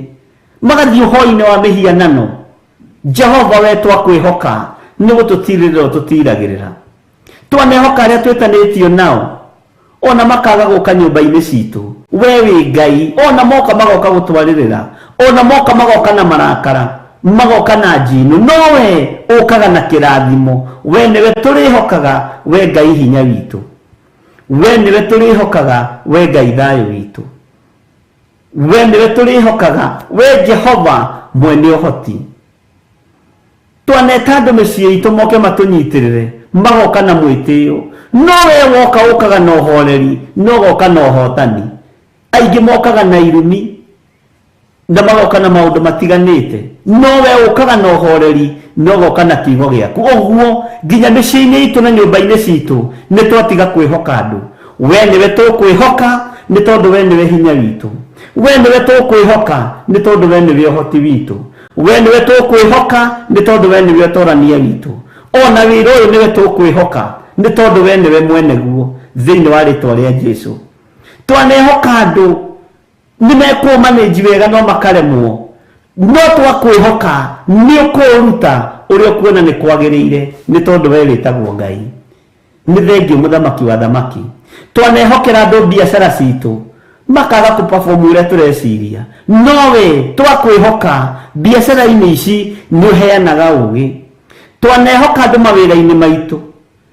magathiĩ ũhoi-inĩ wa mĩhianano, Jehova we twakwĩhoka nĩ gũtũtirĩrĩra ũtũtiragĩrĩra. Twanehoka arĩa twĩtanĩtio nao ona makaga gũka nyũmba-inĩ citũ, we wĩ Ngai. Ona moka magoka gũtwarĩrĩra, ona moka magoka na marakara. Magoka na njino, nowe ũkaga na kĩrathimo. We nĩwe tũrĩhokaga, we Ngai hinya witũ. We nĩwe tũrĩhokaga, we Ngai thayũ witũ. We nĩwe tũrĩhokaga, we Jehova mwene ũhoti. Twaneta andũ mĩciĩ itũ moke matũnyitĩrĩre, magoka na mwĩtĩo, no we woka ũkaga na ũhoreri, no ũgoka na ũhotani. Aingĩ mokaga na irumi na magoka na maũndũ matiganĩte, no we ũkaga na ũhoreri na ũgoka na kiugo gĩaku. Ũguo nginya mĩciĩ-inĩ itũ na nyũmba-inĩ citũ nĩ twatiga kwĩhoka andũ. We nĩwe tũkwĩhoka nĩ tondũ we nĩwe hinya witũ. We nĩwe tũkwĩhoka nĩ tondũ we nĩwe ũhoti witũ. We nĩwe tũkwĩhoka nĩ tondũ we nĩwe ũtorania witũ. Ona wĩra ũyũ nĩwe tũkwĩhoka nĩ tondũ we nĩwe mwene guo, thĩinĩ wa rĩtwa rĩa Jesu. Twanehoka andũ nĩ mekũmanĩnji wega no makaremwo, no twakwĩhoka nĩ ũkũruta ũrĩa ũkuona nĩ kwagĩrĩire, nĩ tondũ we wĩtagwo Ngai. Nĩ thengio mũthamaki wa thamaki. Twanehokera andũ biacara citũ makaga kũperform ũrĩa tũreciria, no we twakwĩhoka biacara-inĩ ici nĩ ũheanaga ũgĩ. Twanehoka andũ mawĩra-inĩ maitũ,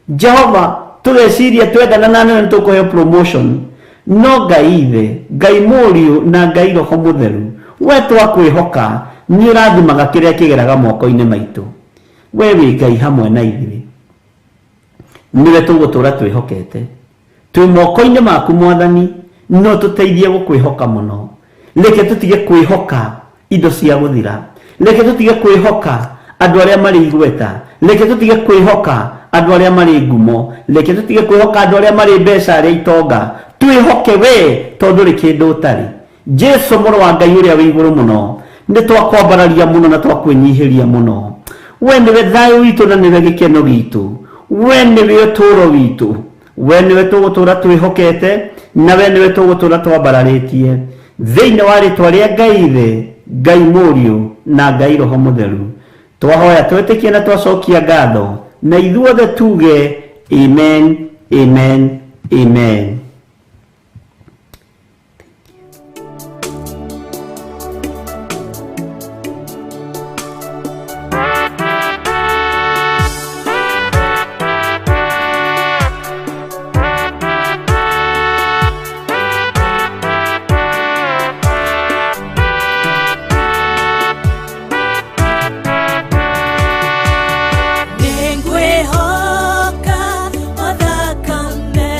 Jehova, tũgeciria twendana na nene tũkũheo promotion, no Ngai Ithe, Ngai Mũriũ na Ngai Roho Mũtheru, we twakwĩhoka nĩ ũrathimaga kĩrĩa kĩgeraga moko-inĩ maitũ. We wĩ Ngai hamwe na ithuĩ, nĩwe tũgũtũra twĩhokete. Twĩ moko-inĩ maku Mwathani, no tũteithie gũkwĩhoka mũno. Reke tũtige kwĩhoka indo cia gũthira, reke tũtige kwĩhoka andũ arĩa marĩ igweta, reke tũtige kwĩhoka andũ arĩa marĩ ngumo, reke tũtige kwĩhoka andũ arĩa marĩ mbeca, arĩa itonga. Twĩhoke we tondũ rĩ kĩndũ ũtarĩ. Jesu mũrũ wa Ngai ũrĩa wĩ igũrũ mũno, nĩ twakwambararia mũno na twakwĩnyihĩria mũno. We nĩwe thayũ witũ na nĩwe gĩkeno gitũ, we nĩwe ũtũũro witũ, we nĩwe tũgũtũũra twĩhokete na we nĩwe tũgũtũũra twambararĩtie, thĩinĩ wa rĩtwa rĩa Ngai Ithe, Ngai Mũriũ na Ngai Roho Mũtheru. Twahoya twĩtĩkie na twacokia ngatho, na ithuothe tuge amen, amen, amen. Nĩngwĩhoka o thakame.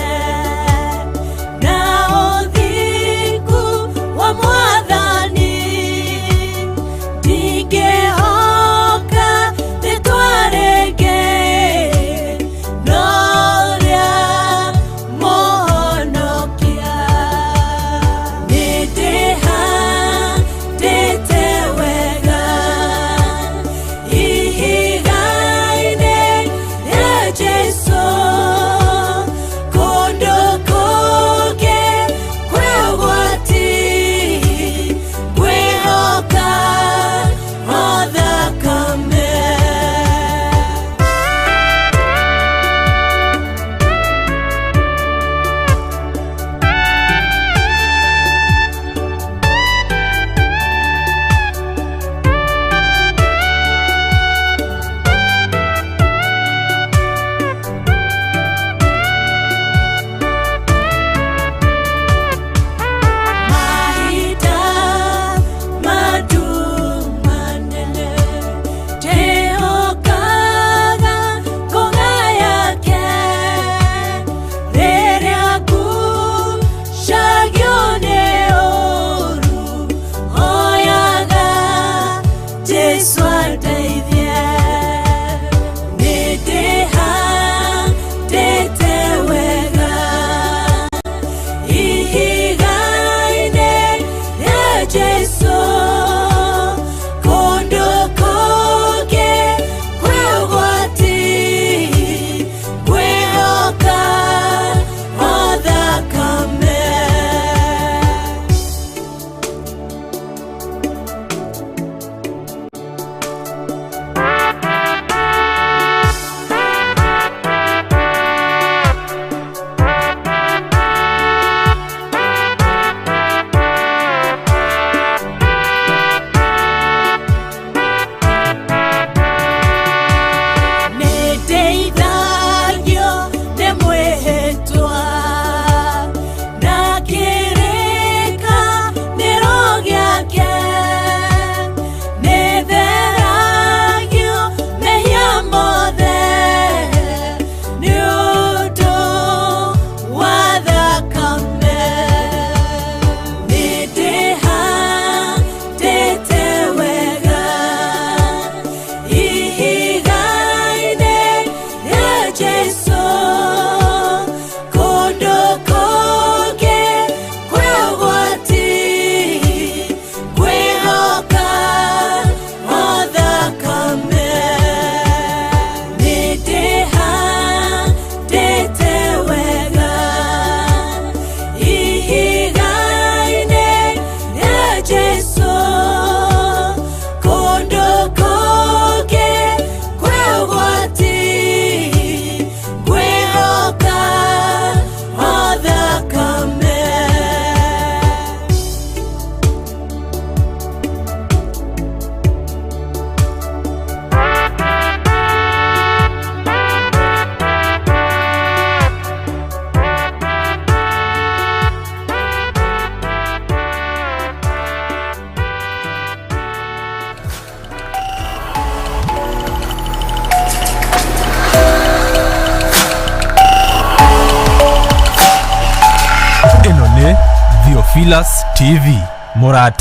Theophilus TV, mũrata.